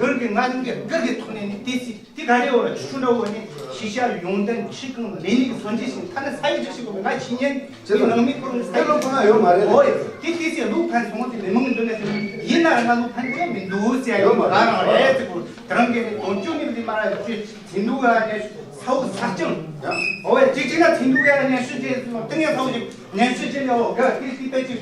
སྒེར་གྱི་ང་རང་གི་སྒེར་གྱི་ཐོག་ནས་ནི་དེ་སྲིད་དེ་ག་རེ་འོ་ལ་ཆུ་འདྲ་བོ་ནི་ཤེས་བྱ་ཡོང་དོན་ཁྲིད་གང་ལས་ནི་གི་སོན་ཅི་ཞིག་ཐ་ན་ས་ཡི་ཅི་ཞིག་གོ་ང་ཕྱི་ཉིན་མི་ནང་མི་ཁོ་རང་ས་ཡི་ལོ་ཁོ་ན་ཡོད་མ་རེད། འོ་རེད་དེ་དེ་སྲིད་ལུགས་ཕན་སོང་དེ་མི་མང་འདུག་ན་དེ་ཡིན་ན་ང་ལུགས་ཕན་ཅི་མི་འདུག་ཟེར་ཡོད་མ་རེད། དེ་རང་གི་ནི་དོན་གཅོད་ནི་མི་མ་རེད། ཚིག་འདུག་ག་ནས་ས་འུ་ས་ཅང་། འོ་ཡ་གཅིག་གཅིག་ན་ཚིག་འདུག་ག་ནས་ཤུ་ཅེ་ཏིང་ཡ་ས་འུ་ཅིག་ནས་ཤུ་ཅེ་ནས་འོ་ག་ཏི་ཏི་པེ་ཅིག་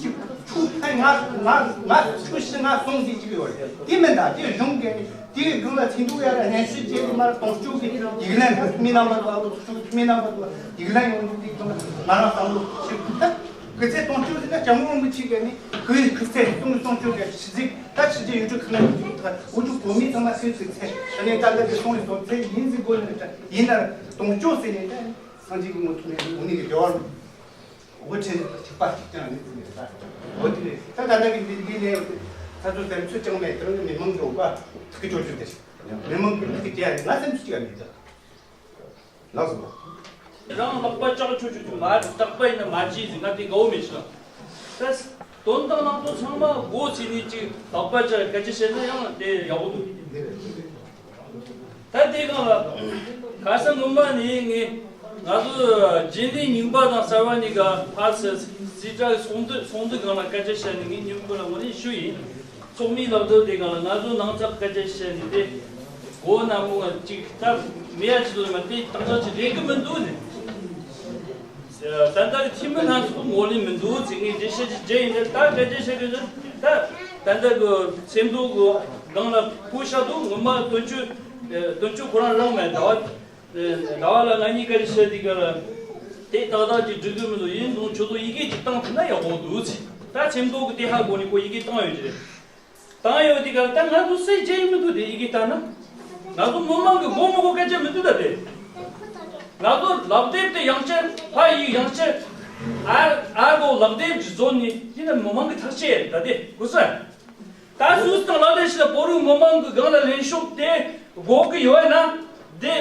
ཅིག་ཆུ་ཕན་ང་ང་ང་ཆུ་ཤི་ང་སོང་ཟིག་ཅིག་ཡོད་རེད། དེ་མིན་ད་དེ་གཞུང་གི་ནི་དེའི་སྒང་ལ་ཚིག་འདུག་ག་ནས་ཤུ་ཅེ་ནི་མར་གཏོང་བཅུག་གི་ཡིག་ལན་མི་རྣམ་པ་དང་མི་རྣམ་པ་དང་ཡིག་ལན་ཡོང་འདུག་དེ་གང་ང་རང་བསམ་བློ་ཞིག་ད། སྐུ་ཚེ་སྟོང་བཅུ་ཟིན་ན་སྐྱབས་མགོན་རིན་པོ་ཆེ་གིས་ནི་སྐུའི་སྐུ་ཚེ་སྟོང་སྟོང་བཅུ་གི་ཆུ་ཚིག་ད་ཕྱི་རྒྱལ་ཡུལ་གྲུ་ཁག་ན་ཡུལ་གྲུ་ཁག་འུ་ཚོ་བོད་མི་ཚང་མ་སྐུའི་སྐུ་ཚེ་ཨ་ནི་ད་ལྟ་གི་སོང་ཡི་སོང་ཚེ་ཡིན་ཟིན་དགོས་ནི་ད་ཡིན་ན་སྟོང་བཅུ་ཟིན་ནི་ད་སངས་རྒྱས་ཀྱི་ངོ་ཐུག་ནས་འུ་ནི་གི་རྒྱལ་བ་དབུ་ཁྲིད་ཐེག་པ་གཅིག་ཀྱང་ནི་ཟིན་ནི་ད་འོ་དེ་ནི་ད་ད་ལྟ་གི་འདི་འདི་ནས་ད་ཚོ་དེར་ཚོད་ཅང་མེད་དེ་རང་གི་མི་མང་གི་འོ་པ་ཐུག་གི་ཅོ་ཅོ་དེ་མི་མང་གི་ཐུག་གི་རྒྱལ་ང་སེམས་ཚུལ་ཅིག་ཡང་མེད་ད། ལགས་སོ། རང་ལག་པ་བཅག་ཆོག་ཆོག་ཆོག་མ་བཏགས་པ་ཡིན་ན་མ་བྱས་ཟིན་ང་དེ་དགའ་བོ་མེད་ཤག་ད་དོན་དང་ནང་དོན་ཚང་མ་སྒོ་ཕྱེ་ནས་ཅིག་ལག་པ་བཅག་སྐད་ཆ་བཤད་ན་ཡང་དེ་ཡག་པོ་འདུག་ད་དེ་གང་ལ་ཁ་སང་སྔོན་མ་ནས་ངས་ང་ཚོ་རྗེས་ནས་རྙིང་པ་དང་གསར་བ་གཉིས་ཀ་ཕར་ཚུར་སྲིད་གྲྭ་ཚོགས་འདུ་ཚོགས་འདུ་སྒང་ལ་སྐད་ཆ་བཤད་ནས་ངས་མཉམ་པོ་ལ་ངོ་ནས་ཞུ་ཡིན། ཚོགས་མིའི་ལག་དེབ་དེ་གང་ལ་ང་ཚོ་ནང་ཚགས་སྐད་ཆ་བཤད་ནས་དེ་སྒོ་ནང་མོ་ང་ཅིག་ཐབས་མེད་ཡ་ཅི་ལོ་མ་དེ་དང་ཚགས་ཅིག་རེད་གི་མི་འདུག་ནས། ད་ལྟ་གི་འཐུས་མི་སྣ་ཚོགས་ངོ་ལེན་མི་འདུག་ཅེས་ངས་འགྲེལ་བཤད་ཅིག་བརྒྱབ་ཡིན་ད་ད་སྐད་ཆ་བཤད་གི་ད་ད་ལྟ་གི་སེམས་རྟོགས་གི་སྒང་ལ་ཕུ་ཤ་འདུག་ངོ་མ་དོན་གཅོད་དོན་གཅོད་ཁོ་རང་རང་མེད་ཟླ་བ་ཟླ་བ་ལ་ང་གཉིས་སྐད་ཆ་བཤད་དུས་ག་ལ་དེ་ཏག་ཏག་ཅིག་འགྲིག་གི་མི་འདུག་ཡིན་རུང་ཁྱོད་ཚོ་ཡི་གེ་ཅིག་བཏང་ཐུབ་ན་ཡག་པོ་འདུག་ཅེས་ད་སེམས་རྟོགས་གི་དེ་ཧ་གོ་ནས་ཁོ་ཡི་གེ་བཏང་ཡོད་ཀྱི་རེད། བཏང་ཡོད་དེ་ག་ད་ང་ཚོ་སེ་བྱེད་ཡི་མི་འདུག་དེ་ཡི་གེ་བཏང་ན། ང་ཚོ་མི་མང་གི་མགོ་མི་གོ་སྐད་ཆ་མི་འདུག་ད་དེ། ང་ཚོ་ལག་དེབ་དེ་ཡང་བསྐྱར་ཕ་ཡིག་ཡང་བསྐྱར་ཨ་ཨ་གོ་ལག་དེབ་ཀྱི་བཟོ་ནི་ཡིན་ན་མི་མང་གི་ཐག་བཅད་ད་དེ་གོ་སོང་། ད་སུས་དང་ལག་དེབ་ཞིག་ལ་བོད་རིགས་མི་མང་གི་སྒང་ལ་ལེན་ཤོག་དེ་དགོས་ཀྱི་ཡོད་ན་དེ་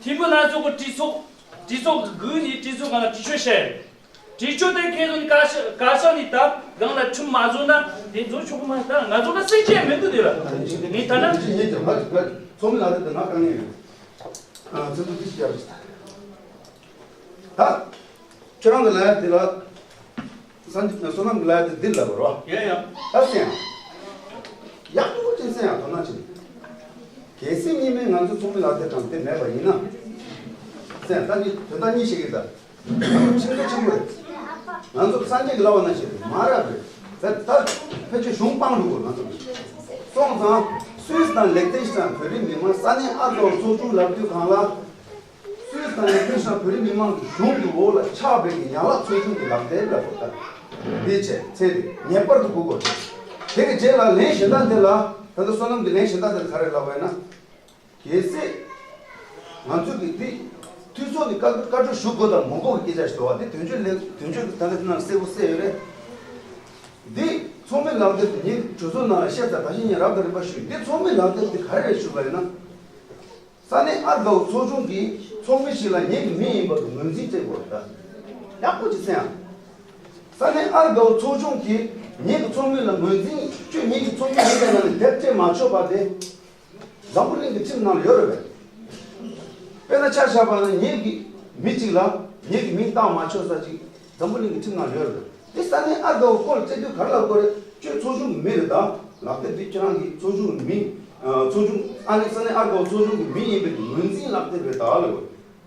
འཐུས་མི་སྣ་ཚོགས་ཀྱི་གྲོས་ཚོགས་གྲོས་ཚོགས་ཀྱི་སྒོ་ནས་གྲོས་ཚོགས་སྒང་ལ་གྲོས་ཆོད་བཤད། གྲོས་ཆོད་དེ་ཁེལ་ནས་བཀའ་ཤག་བཀའ་ཤག་ནས་ད་སྒང་ལ་ཁྲིམས་མ་བཟོ་ན་དེ་བཟོ་ཆོག་གི་མ་རེད། ད་ང་ཚོ་ལ་སེམས་ཅན་མི་འདུག་དེ་ལ་ངས་ད་ན་ཚོགས་མི་ལག་དེབ་དེ་ང་དཀའ་ངལ་ཡོད། ཨ་ཚོགས་འདུ་དེ་ཞིག་ཡག་པོ་ཞིག་ད། ད་ཁྱོད་རང་གི་ལ་ཡ་དེ་ལ་སངས་རྒྱས་བསོད་ནམས་ཀྱི་ལ་ཡ་དེ་འདི་ལ་བར་བ། ཡ་ཡ། ད་སེམས་ཡག་པོ་ཅིག་སེམས་ཡག་དོ་སྣང་བྱེད། གལ་སྲིད་གཉིས་མེད་ང་ཚོ་ཚོགས་མི་ལག་དེབ་དང་དེ་མེད་པ་ཡིན་ན། སེམས་ད་ནི་དོན་དག་གཉིས་ཤིག་གི་ད། ང་ཚོ་ཆེན་པོ་ཆེན་པོ་རེད། ང་ཚོ་སངས་རྒྱས་ཀྱི་ལབ་པ་ནང་བཞིན་རེད་མ་རབས་རེད། ད་ད་ཕལ་ཆེར་གཞུང་སྤང་འགྲོ་དགོས་ང་ཚོ་སོང་ཙང་སུད་སི་དང་ལེག་ཏེན་ཤི་ཏན་བོད་རིགས་མི་མང་ས་གནས་ཨར་དགའ་བོ་ཚོགས་ཆུང་ལབ་དུས་གང་ལ། སུད་སི་དང་ལེག་ཏེན་ཤི་ཏན་བོད་རིགས་མི་མང་གི་གཞུང་གི་འོག་ལ་ཆགས་པའི་གི་ཡན་ལག་ཚོགས་ཆུང་གི་ལག་དེབ་ལ་གོ་ད། འདི་བྱས་ཚེ་འདི་ངེས་པར་དུ་དགོས་དགོས་རེད། དེ་གི་རྗེས་ལ་ལན་གཞན་དག་འདི་ལ་ད་ལྟ་བསོད་ནམས་ཀྱི་ལན་གཞན་དག་འདི་ལ་ག་རེ་ལབ་པ་ཡིན་ན། གལ་སྲིད་ང་ཚོས་ཀྱི་འདི་འཐུས་ཚོགས་ནས་བཀའ་བཀའ་འཁྲོལ་ཞུ་དགོས་དང་མ་དགོས་ཀྱི་སྐད་ཆ་ཞིག་འདུག་བ། འདི་དོན་གཅོད་ལས་དོན་གཅོད་ཀྱི་ད་ལྟ་འདི་ནང་གསལ་པོ་གསལ་ཡོད་རེད། འདི་ཚོགས་མི་ལག་དེབ་དེ་ངས་གྲོས་ཚོགས་ནང་ལ་བཤད་ཚར། ད་གཞི་ངས་རབ་དང་རིམ་པ་ཞུས། འདི་ཚོགས་མི་ལག་དེབ་དེ་ག་རེ་རེད་ཞུས་པ་ཡིན་ན། ས་གནས་ཨར་དགའ་བོ་ཚོགས་ཆུང་གི་ཚོགས་མི་ཞིག་ལ་ངེད་ཀྱི་མི་ཡིན་པ་གི་ངོས་འཛིན་བྱེད་དགོས་རེད་ད། ཡག་པོ་ཅིག་གསན་ཨ། ས་གནས་ཨར་དགའ་བོ་ཚོགས་ཆུང་གིས་ངེད་ཀྱི་ཚོགས་མི་ལ་ངོས་འཛིན་ཁྱོད་ངེད་ཀྱི་ཚོགས་མི་ཡིན་པའི་ནང་ནས་དེབ་སྤྲད་མ་ཆོག་པ་དེ། འཛམ་བུ་གླིང་གི་ཁྲིམས་ནང་ལ་ཡོད་རེད་པས། དཔེར་ན་ཆ་བཞག་པ་ན་ངེད་ཀྱི་མི་གཅིག་ལ་ངེད་ཀྱི་མིང་བཏགས་མ་ཆོག་ས་ཅིག་འཛམ་བུ་གླིང་གི་ཁྲིམས་ནང་ལ་ཡོད་རེད་པས། དེ་ས་གནས་ཨར་དགའ་བོ་སྐོར་ལ་བཙལ་དུས་ག་རེ་ལབ་དགོས་རེད། ཁྱོད་ཚོགས་ཆུང་གི་མི་རེད་ད། ལག་དེབ་འདི་ཁྱེད་རང་གི་ཚོགས་ཆུང་གི་མི། ཚོགས་ཆུང་ཨ་ནི་ས་གནས་ཨར་དགའ་བོ་ཚོགས་ཆུང་གི་མི་ཡིན་པའི་ངོས་འཛིན་ལག་དེབ་རེད་ད་ལབ་དགོས།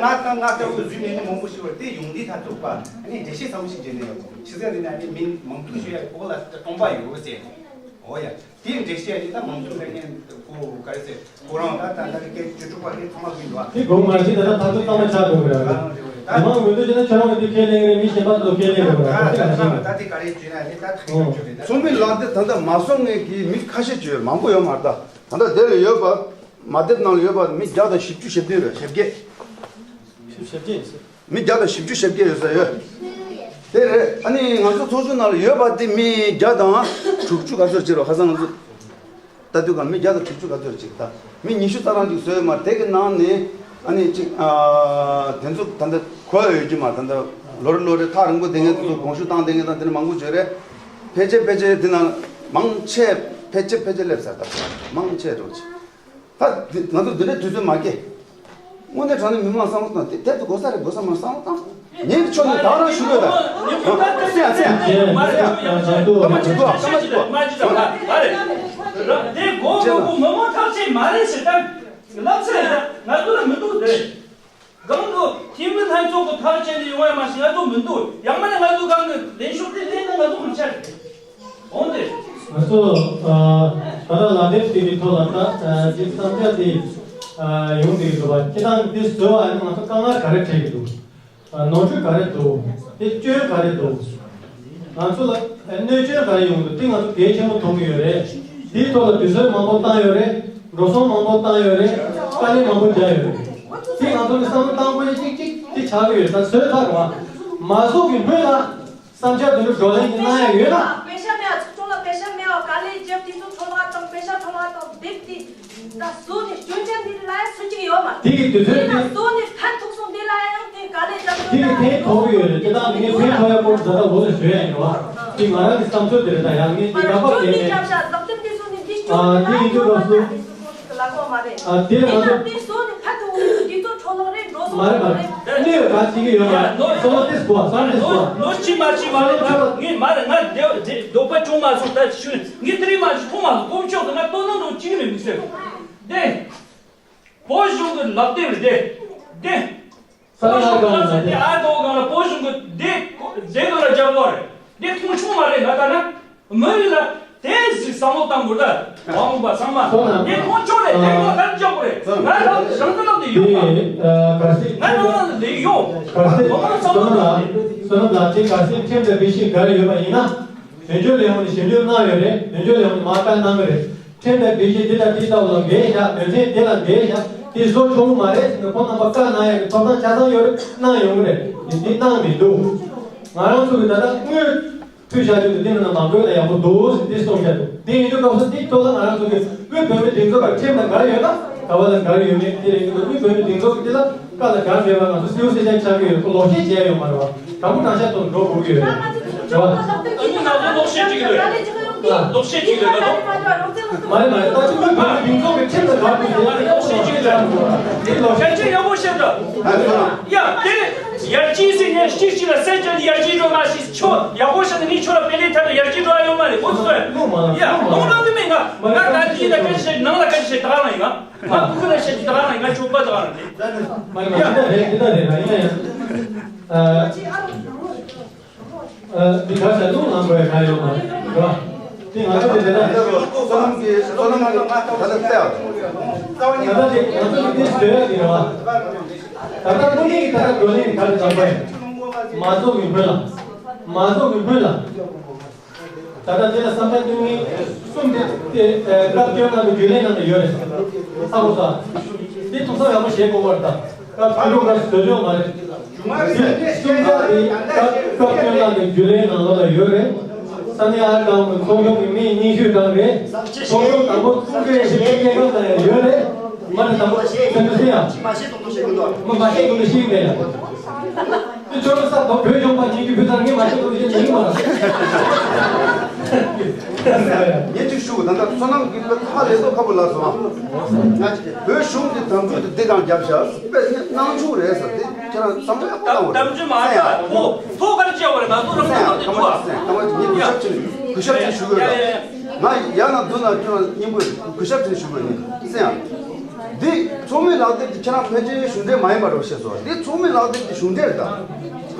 ང་དང་ང་ལྟ་བུ་གཟུགས་མེད་མི་མང་པོ་ཞིག་བར་དེ་ཡོང་དུས་ད་ཐུག་པ་ཨ་ནི་འགྲེལ་བཤད་ཚང་མ་ཞིག་བྱས་ནས་ཡོད། ཆི་ཟེར་ན་ཨ་ནི་མི་མང་པོ་ཞིག་ཡ་གི་ཕོ་བ་ལ་སྟོང་པ་ཡོད་ཟེར། ཨོ་ཡ། དེའི་འགྲེལ་བཤད་ནི་ད་མང་ཚོགས་ལས་ངན་གོ་ག་རེ་ཟེར་ཁོ་རང་ད་ད་ད་གི་སྐད་ཆ་བཅུ་དྲུག་པ་གི་ཚང་མ་གི་འདུག་ཨ། དེ་དགོངས་མ་ཤེས་ད་ད་ད་ཚོ་ཚང་མ་ཆགས་དགོས་རེད། ཨ། དེ་མང་འོས་བསྡུ་བྱས་ན་ཁྱོད་རང་གི་དེ་ཁས་ལེན་གི་རེད། མི་གཞན་པ་ཚོ་ཁས་ལེན་དགོས་རེད། ད་དེ་ག་རེ་བྱས་ན་དེ་ད་ཐག་ཆོད་རེད། ད་ཚོགས་མི་ལག་དེབ་ད་ལྟ་མ་སོང་ངེས་ཀྱི་མི་ཁ་ཤས་ཅིག་ཡོད། མང་པོ་ཡོད་མ་རེད། ད་ད་ལྟ་དེ་ལ་ཡོད་པ་མ་དེབ་ནང་ལ་ཡོད་པ་མི་བརྒྱ་དང་བཞི་བཅུ་ཞེ་བདུན་རེད། ཞེ་བརྒྱད། ཞེ་བརྒྱད་ཡིན་ཟེར། མི་བརྒྱ་དང་བཞི་བཅུ་ཞེ་བརྒྱད་ཡོད་ས་ཡོད། དེ་རེད། ཨ་ནི་ང་ཚོ་ཚོགས་ཆུང་ནང་ལ་ཡོད་པ་དེ་མི་བརྒྱ་དང་དྲུག་ཅུ་ག་ཚོད་ཅིག་རེད། ཁ་སང་ང་ཚོ་ལྟ་དུས་ག་མི་བརྒྱ་དང་དྲུག་ཅུ་ག་ཚོད་ཅིག་ད་མི་ཉི་ཤུ་རྩ་གྲངས་ཅིག་བཟོས་ཡོད་མ་རེད། དེ་གི་ནང་ནས་ཨ་ནི་ཅིག་ཨ་དེ་ཚོ་ད་ལྟ་གོ་ཡ་ཡོད་ཀྱི་མ་རེད། ད་ལྟ་ལོ་རེ་ལོ་རེ་ཐག་རིང་པོ་བསྡད་མཁན་དེ་ཚོ་དགོངས་ཞུ་བཏང་བསྡད་མཁན་དང་དེ་འདྲ་མང་པོ་བྱོས་རེད། ཕལ་ཆེར་ཕལ་ཆེར་དེ་ནང་མང་ཆེ་ཕལ་ཆེར་ཕལ་ཆེར་སླེབས་ཚར། ད་མང་ཆེ་འགྲོ་ཅིག་ད་འདི་ང་ཚོ་འདི་འདྲའི་དུས་ཚོད་མ་སྐྱེལ། དངོས་གནས་དྲང་གནས་མི་མང་བསམ་བློ་བཏང་། དེ་དེབ་ཏུ་གོ་ས་རེད། གོ་ས་མ་བསམ་བློ་བཏང་། ཉིན་ཆོག་ནས་ད་རང་ཞུ་དགོས་ད། སེ་ཡ་སེ་ཡ། ད་མ་ཅིག་འདུག་ཨ། ད་མ་ཅིག་འདུག་ཨ། ད་མ་ཅིག་འདུག་ཨ། ད་མ་ཅིག་འདུག་ཨ། ད་རེད། དེ་གོ་གོ་གོ་མི་མང་ཐག་ཆོད་མ་རེད་ཟེར། ད་ལབ་ཚེ་ང་ཚོ་ལ་མི་འདུག་དེ། གང་དུ་ཐེ་མི་ལྷན་ཚོགས་ཀྱི་ཐག་བཅད་ནས་ཡོང་ཡ་མ་ཞིག་ང་ཚོ་མི་འདུག་ཡང་མིན་ན་ང་ཚོ་གང་གི་ལས་ཤོག་དེ་ལེན་ན་ང་ཚོ་མི་ཆགས་རེད། འོང་དེ། ང་ཚོ་ཨ་ད་ལྟ་ལག་དེབ་དེ་གི་ཐོག་ལ་ད་ཨ་ཅིག་བསམ་འཆར་དེ་ཨ་ཡོང་བསྡད་ཀྱི་འདུག་པ། ཁྱེད་རང་གིས་དེ་བཟོས་པ་ཡིན་ན་ང་ཚོ་དཀའ་ངལ་ག་རེ་འཕྲད་ཀྱི་འདུག་ཨ་ནོར་འཁྲུལ་ག་རེ་འདུག་དེ་སྐྱོན་ག་རེ་འདུག་ང་ཚོ་ལ་གནོད་སྐྱོན་ག་རེ་ཡོང་འདུག་དེ་ང་ཚོ་གལ་ཆེན་པོ་མཐོང་གི་ཡོད་རེད། དེའི་ཐོག་ལ་དུས་ཚོད་མང་པོ་བཏང་ཡོད་རེད། འགྲོ་སོང་མང་པོ་བཏང་ཡོད་རེད། དཀའ་ལས་མང་པོ་རྒྱག་ཡོད་རེད། དེ་ང་ཚོ་ནི་བསམ་བློ་བཏང་དགོས་ཡ་གཅིག་གཅིག་དེ་ཆགས་ཀྱི་ཡོད། ད་བཟོས་ཚར་བ་མ་བཟོ་གི་སྔོན་ལ་བསམ་འཆར་དེ་འདྲ་བགྲོ་གླེང་གི་གནང་ཡ་ཡོད་ན། པེ་ཤ་མེད་ཨ། ཚོགས་ཆུང་ལ་པེ་ཤ་མེད་ཨ། དཀའ་ལས་རྒྱབ་དེ་ཚོ་འཕྲོ་བརླག་དང་པེ་ཤ་འཕྲོ་བརླག་དང་དེབ་དེ། ད་བཟོ་ནས་སྐྱོན་ཆ་འདི་ལ་ཡང་སུ་གཅིག་ཡོད་མ་རེད། དེ་གི་དུས་ཚོད་དེ། བཟོ་ནས་ཕན་ཐོགས་སོང་འདི་ལ་ཡང་དེ་དཀའ་ལས་རྒྱབ་དེ་གི་ཕན་ཐོགས་ཀྱི་ཡོད་རེད། དེ་དག་ངས་ཕན་ཐོགས་ཡག་པོ་ཛ་དྲག་འོ་ལ་ཞུ་ཡ་ཡིན་བ། དེ་ང་རང་གི་བསམ་ཚུལ་དེ་རེད། ད་ཡང་ངས་དེ་དག་པ་དེ་ནས་ཨ་དེ་ཡིན་དུས་སྐབས་སུ། ཨ་དེ་ལ་ང་ཚོ། མ་རེད་མ་རེད། གནས་ཡོད་ག་ཅིག་གི་ཡོད་མ་རེད། བསམ་བློ་དེ་སྐོར་བསམ་བློ་དེ་སྐོར། ལོ་གཅིག་མ་གཅིག་མ་རེད། ང་མ་རེད། ང་དེ་དེ་དོགས་པ་བྱུང་མ་སོང་། ད་ཞུ་ངས་དེ་རིང་མ་ཞུ་མཐོང་མ་སོང་། དཀོན་མཆོག་གི་ང་ལྟོ་སྣང་འདྲ་བོ་གཅིག་ནས་མི་ཟེར། དེ། བོད་གཞུང་གི་ལག་དེབ་རེད་དེ། དེ། ས་ལ་ང་གང་ལ་དེ་ཨ་དོ་གང་ལ་བོད་གཞུང་གི་དེ་དེ་གང་ལ་རྒྱབ་བོ་རེད། དེ་མཐོང་ཆུང་མ་རེད། ང་ལྟ་ན་མི་རིགས་ལ་དེ་ཟིག་བསམ་བློ་བཏང་དགོས་ད། མ་འོངས་པ་ཚང་མ་དེ་མཐོང་ཆུང་རེད། དེ་གང་ལ་ག་རེ་རྒྱབ་དགོས་རེད། ང་རང་རང་ཚོ་ལ་དེ་ཡོད་པ། ང་རང་ལ་དེ་ཡོད། བོད་མི་བསམ་བློ་བཏང་དེ། བསོད་ནམས་ལགས་དེ་ག་སེ་ཁྲིམས་དང་སྒྲིག་གཞི་འགལ་ཡོད་པ་ཡིན་ན། དོན་གཅོད་ལས་ཁུངས་ནས་ཞིབ་འཇུག་གནང་ཡོད་རེད། དོན་གཅོད་ལས་ཁུངས་ནས་མར་བཀའ་གནང་གི་རེད། ཁྲིམས་དང་སྒྲིག་གཞི་འདི་དང་འདི་ལྟ་བུ་ལ་འགལ་བཞག་དོན་ཚན་འདི་ལ་འགལ་བཞག་དེ་བཟོ་ཆོག་གི་མ་རེད་ཟེར་ནས་ཁོང་རྣམ་པ་བཀའ་གནང་ཡག་གི་ཐོབ་ཐང་ཆ་ཚང་ཡོད་རེད། གནང་ཡོང་གི་རེད། དེ་འདི་གནང་མི་འདུག་ང་རང་ཚོ་གི་ད་ལྟ་དངུལ་ཕུལ་བཞག་རྒྱུ་དེ་འདི་ནང་ན་མ་འགོད་ན་ཡག་པོ་འདུག་ཟེར་འདི་གསུངས་བཞག་འདུག་དེ་ཡིན་དུས་སྐབས་སུ་འདི་ཐོག་ལ་ང་རང་ཚོ་གི་དབུས་བོད་མིའི་སྒྲིག་འཛུགས་ལ་ཁྲིམས་དང་འགལ་ཡོད་ན་ག་བ་ལ་འགལ་ཡོད་མེད། དེ་ཡིན་དུས་དབུས་བོད་མིའི་སྒྲིག་འཛུགས་ཀྱི་འདི་ལ་བཀའ་ལ་འགལ་མེད་པ་ང་ཚོ་སེའུ་སེ་ཅན་ཆགས་ཀྱི་ཡོད། ཁོ་ལོག་ཤེས་བྱས་ཡོད་མ་རེད་བ། དྲང་པོ་དྲང་བཞག་ཐོག་འགྲོ་དགོས་ཀྱི་ཡོད་རེད། རེད་བ། ཨ་ནི་ང་ཚོ་ལོག་ཤེས་ཅིག་རེད། ལོག་ཤེས་ཅིག་རེད་ད་དོ། མ་རེད་མ་རེད། ད་ཅི་དངུལ་བོད་མི་སྒྲིག་འཛུགས་ཀྱི་ཁྲིམས་ལ་བཀག་པའི་ཟེར་ཡ་དེ་ལོག་ཤེས་ཅིག་རེད། དེ་ལོག་ཤེས་ཅིག་ཡག་པོ་བཤད་འདུག་ཡ་དེ་ཡར་རྒྱས་ཟེར་ནས་གཅིག་གཅིག་ལ་བསད་ཀྱང་ཡར་རྒྱས་འགྲོ་མ་ཤེས། ཁྱོད་ཡག་པོ་བཤད་ནས་ངས་ཁྱོད་ལ་དཔེ་ལེན་ཐབས་ཡར་རྒྱས་འགྲོ་ཡ་ཡོད་མ་རེད། འོ་ཚོད་ཡ་ལོང་ལང་དུ་མེད། ང་ང་ད་དེ་ཡིན་ན་སྐད་ཆ་བཤད། ནང་ལ་སྐད་ཆ་བཤད། ད་ག་རང་ཡིན། ང་ང་ཕྲུ་གུ་ལ་བཤད་ཀྱི་ད་ག་རང་ཡིན། ང་ཆོག་པ་ད་ག་རང་རེད། མ་རེད་མ་རེད། འདི་ལྟ་རེད། འདི་ལྟ་རེད། ང་ཡིན་ན་ཡང་། ཨ། ཨ། འདི་ག་ས་ལུང་ལང་དགོས་ཡ་ག་ཡོད་མ་རེད། རེད་བ། དེ་ང་ཚོ་དེ་ལྟ་རེད། བསོད་ནམས་ཀྱི་བསོད་ནམས་ཀྱི་ད་ལྟ་བལྟས་པ། ད་ལྟ་དེ་ང་ཚོ་གི་དེ་བཟོས་ཡ་དེ་རེད་བ། ད་ལྟ་ཀུན་གླེང་གི་ད་ལྟ་བགྲོ་གླེང་གི་ག་རེ་བྱ་བ་ཡིན། མ་རྫོགས་ཀྱི་སྔོན་ལ། མ་རྫོགས་ཀྱི་སྔོན་ལ། ད་ལྟ་དེ་ལ་བསམ་པ་སྟོང་ཉིད་གསུམ་དེ་དེ་སྐབས་བཅོ་ལྔ་གི་རྒྱུན་ལས་ནང་དུ་ཡོད་རེད། ཧ་གོ་སོང་། དེ་ཐུགས་བསམ་ཡག་པོ་བཞེས་དགོས་པ་རེད། ད་སྐབས་བཅུ་དྲུག་སྐབས་བཟོ་ཆོག་མ་རེད། གསུམ་ཆ་དེ་སྐབས་སྐབས་བཅོ་ལྔ་གི་རྒྱུན་ལས་ནང་ལོགས་ལ་ཡོད་རེད། ས་གནས་ཨར་ཀང་གི་ཚོགས་ཆུང་གི་མི་ཉི་ཤུའི་གྲངས་རེད། ཚོགས་ཆུང་དང་པོ་ཀུན་གླེང་ཞིག་སྐྱེ་ཁམས་ལ་ཡང་ཡོད་རེད། མ་ནི་དང་པོ་སེམས་ཚེ་ཡང་མ་ཤེས་དུང་དུ་ཤེས་ཀྱི་འདུག་མ་ཤེས་དུང་དུ་ཤེས་ཀྱི་འདུག་ཡ། དེ་ཁྱོད་ཚོ་ས་དོ་བོད་གཞུང་པ་ཉིད་ཀྱི་བུ་ཚང་ངས་མ་ཤེས་དུང་དུ་ཤེས་ཀྱི་ཡིན་མ། ངས་ཅིག་ཞུ། ད་ལྟ་བསོད་ནམས་ཀྱི་ཧ་ལས་དོ་ཁ་པོ་ལ་སོང་། བོད་གཞུང་གི་དམ་ཚིག་དེ་འདི་དང་རྒྱབ་བཞག་པས་ནི་སྣང་ཆུང་རེད་ཟེར། དེ་ཁྱེད་རང་བསམ་བློ་ཡག་པོ་བཏང་བ་རེད། དམ་ཚིག་མ་ཡག་ཐོག་ཐོག་གར་བཅད་པ་རེད། ང་ཚོ་རང་ཚོ་ནང་དུ་འདུག་བ། ཡ་ཡ་ཡ། ངས་གུས་ཞབས་ཆེན་གུས་ཞབས་ཆེན་ཞུ་དགོས་ཡ་ཡ་ཡ། ང་ཡ་ན་འདུག་ན་ཁྱོད་རང་སྙིང་པོ་གུས་ཞབས་ཆེན་ཞུ་དགོས་ཡིན་སེ་ཡ། འདི་ཚོགས་མི་ལག་དེབ་འདི་ཁྱེད་རང་ཕལ་ཆེར་གཞུང་འབྲེལ་མ་ཡིན་པ་རེད་བཤད་སོང་། འདི་ཚོགས་མི་ལག་དེབ་འདི་གཞུང་འབྲེལ་རེད་ད།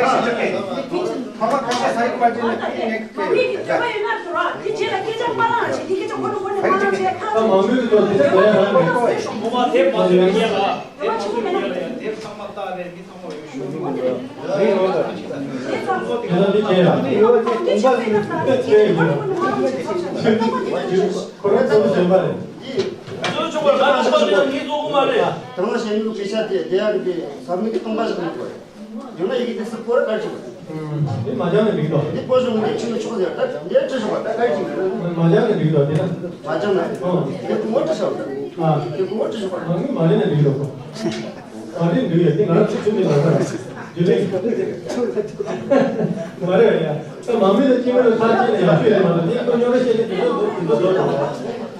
ཁ་ཤས་ཅིག་གིས། ཐོག་མ་ཁ་ཤས་ས་ཡིག་པར་ཅིག་ནས་ཁ་ཤས་ངས་ཁ་ཤས། ད་མང་མོས་ཀྱི་ཐོག་དེ་ཚོ་ག་ཡ་རང་མེད་ཀོ། ཁོ་མ་དེབ་མ་བཟོས་ཡ་ལ། དེབ་ཚང་མ་ལྟ་རེད། མི་ཚང་མ་ཡོད་ཤོག་དེ་ལ་འདི་བྱས་ཡ། དེ་ལ་འདི་བྱས་ཡ། ཁོ་རང་ཚོ་གཞན་པ་རེད། གཙོ་ཆུང་བར་ག་ཚོད་པ་ལས་ངེས་རྫོགས་མ་རེད། དང་བླངས་བྱེད་མཁན་གྱི་སྐད་ཆ་དེ་དེ་ཡང་རིགས་པའི་ཟབ་མོ་གི་སྟོང་པ་ཞིག་མི་དགོས། ཡང་ན་ཡི་གེ་དེ་སུ་བོར་གར་ཅིག་དགོས། འདི་མ་སྦྱངས་ནས་འགྲིག་དོ། འདི་བོར་བྱུང་ནས་ཆུ་ནས་ཆོག་ཟེར་ད་འདི་བྲིས་ཤོག་པ་ད་གར་ཅིག་མ་སྦྱངས་ནས་འགྲིག་དོ་དེ་ན། མ་སྦྱངས་ན། ཨོ། དེ་ཀུ་བོ་བྲིས་ཤོག་ཨ། དེ་ཀུ་བོ་བྲིས་ཤོག་པ། ང་ངས་མ་རེད་ན་འགྲིག་དོ། མ་རེད་འགྲིག་ཡ་དེ་ང་རང་ཚོ་ཚོ་མི་ལ་ར། རྒྱུ་ལེགས། མ་རེད་ཡ། མང་མི་ལ་སྐྱེ་མི་ལ་ཁ་ཅིག་ལ་ཡག་ཤོས་རེད་མ་གཏོགས་དེ་ཁོ་རྙོག་དྲ་བཤད་ནས་དེ་ཚོ་དེ་ཚོ་བཟོ་དང་།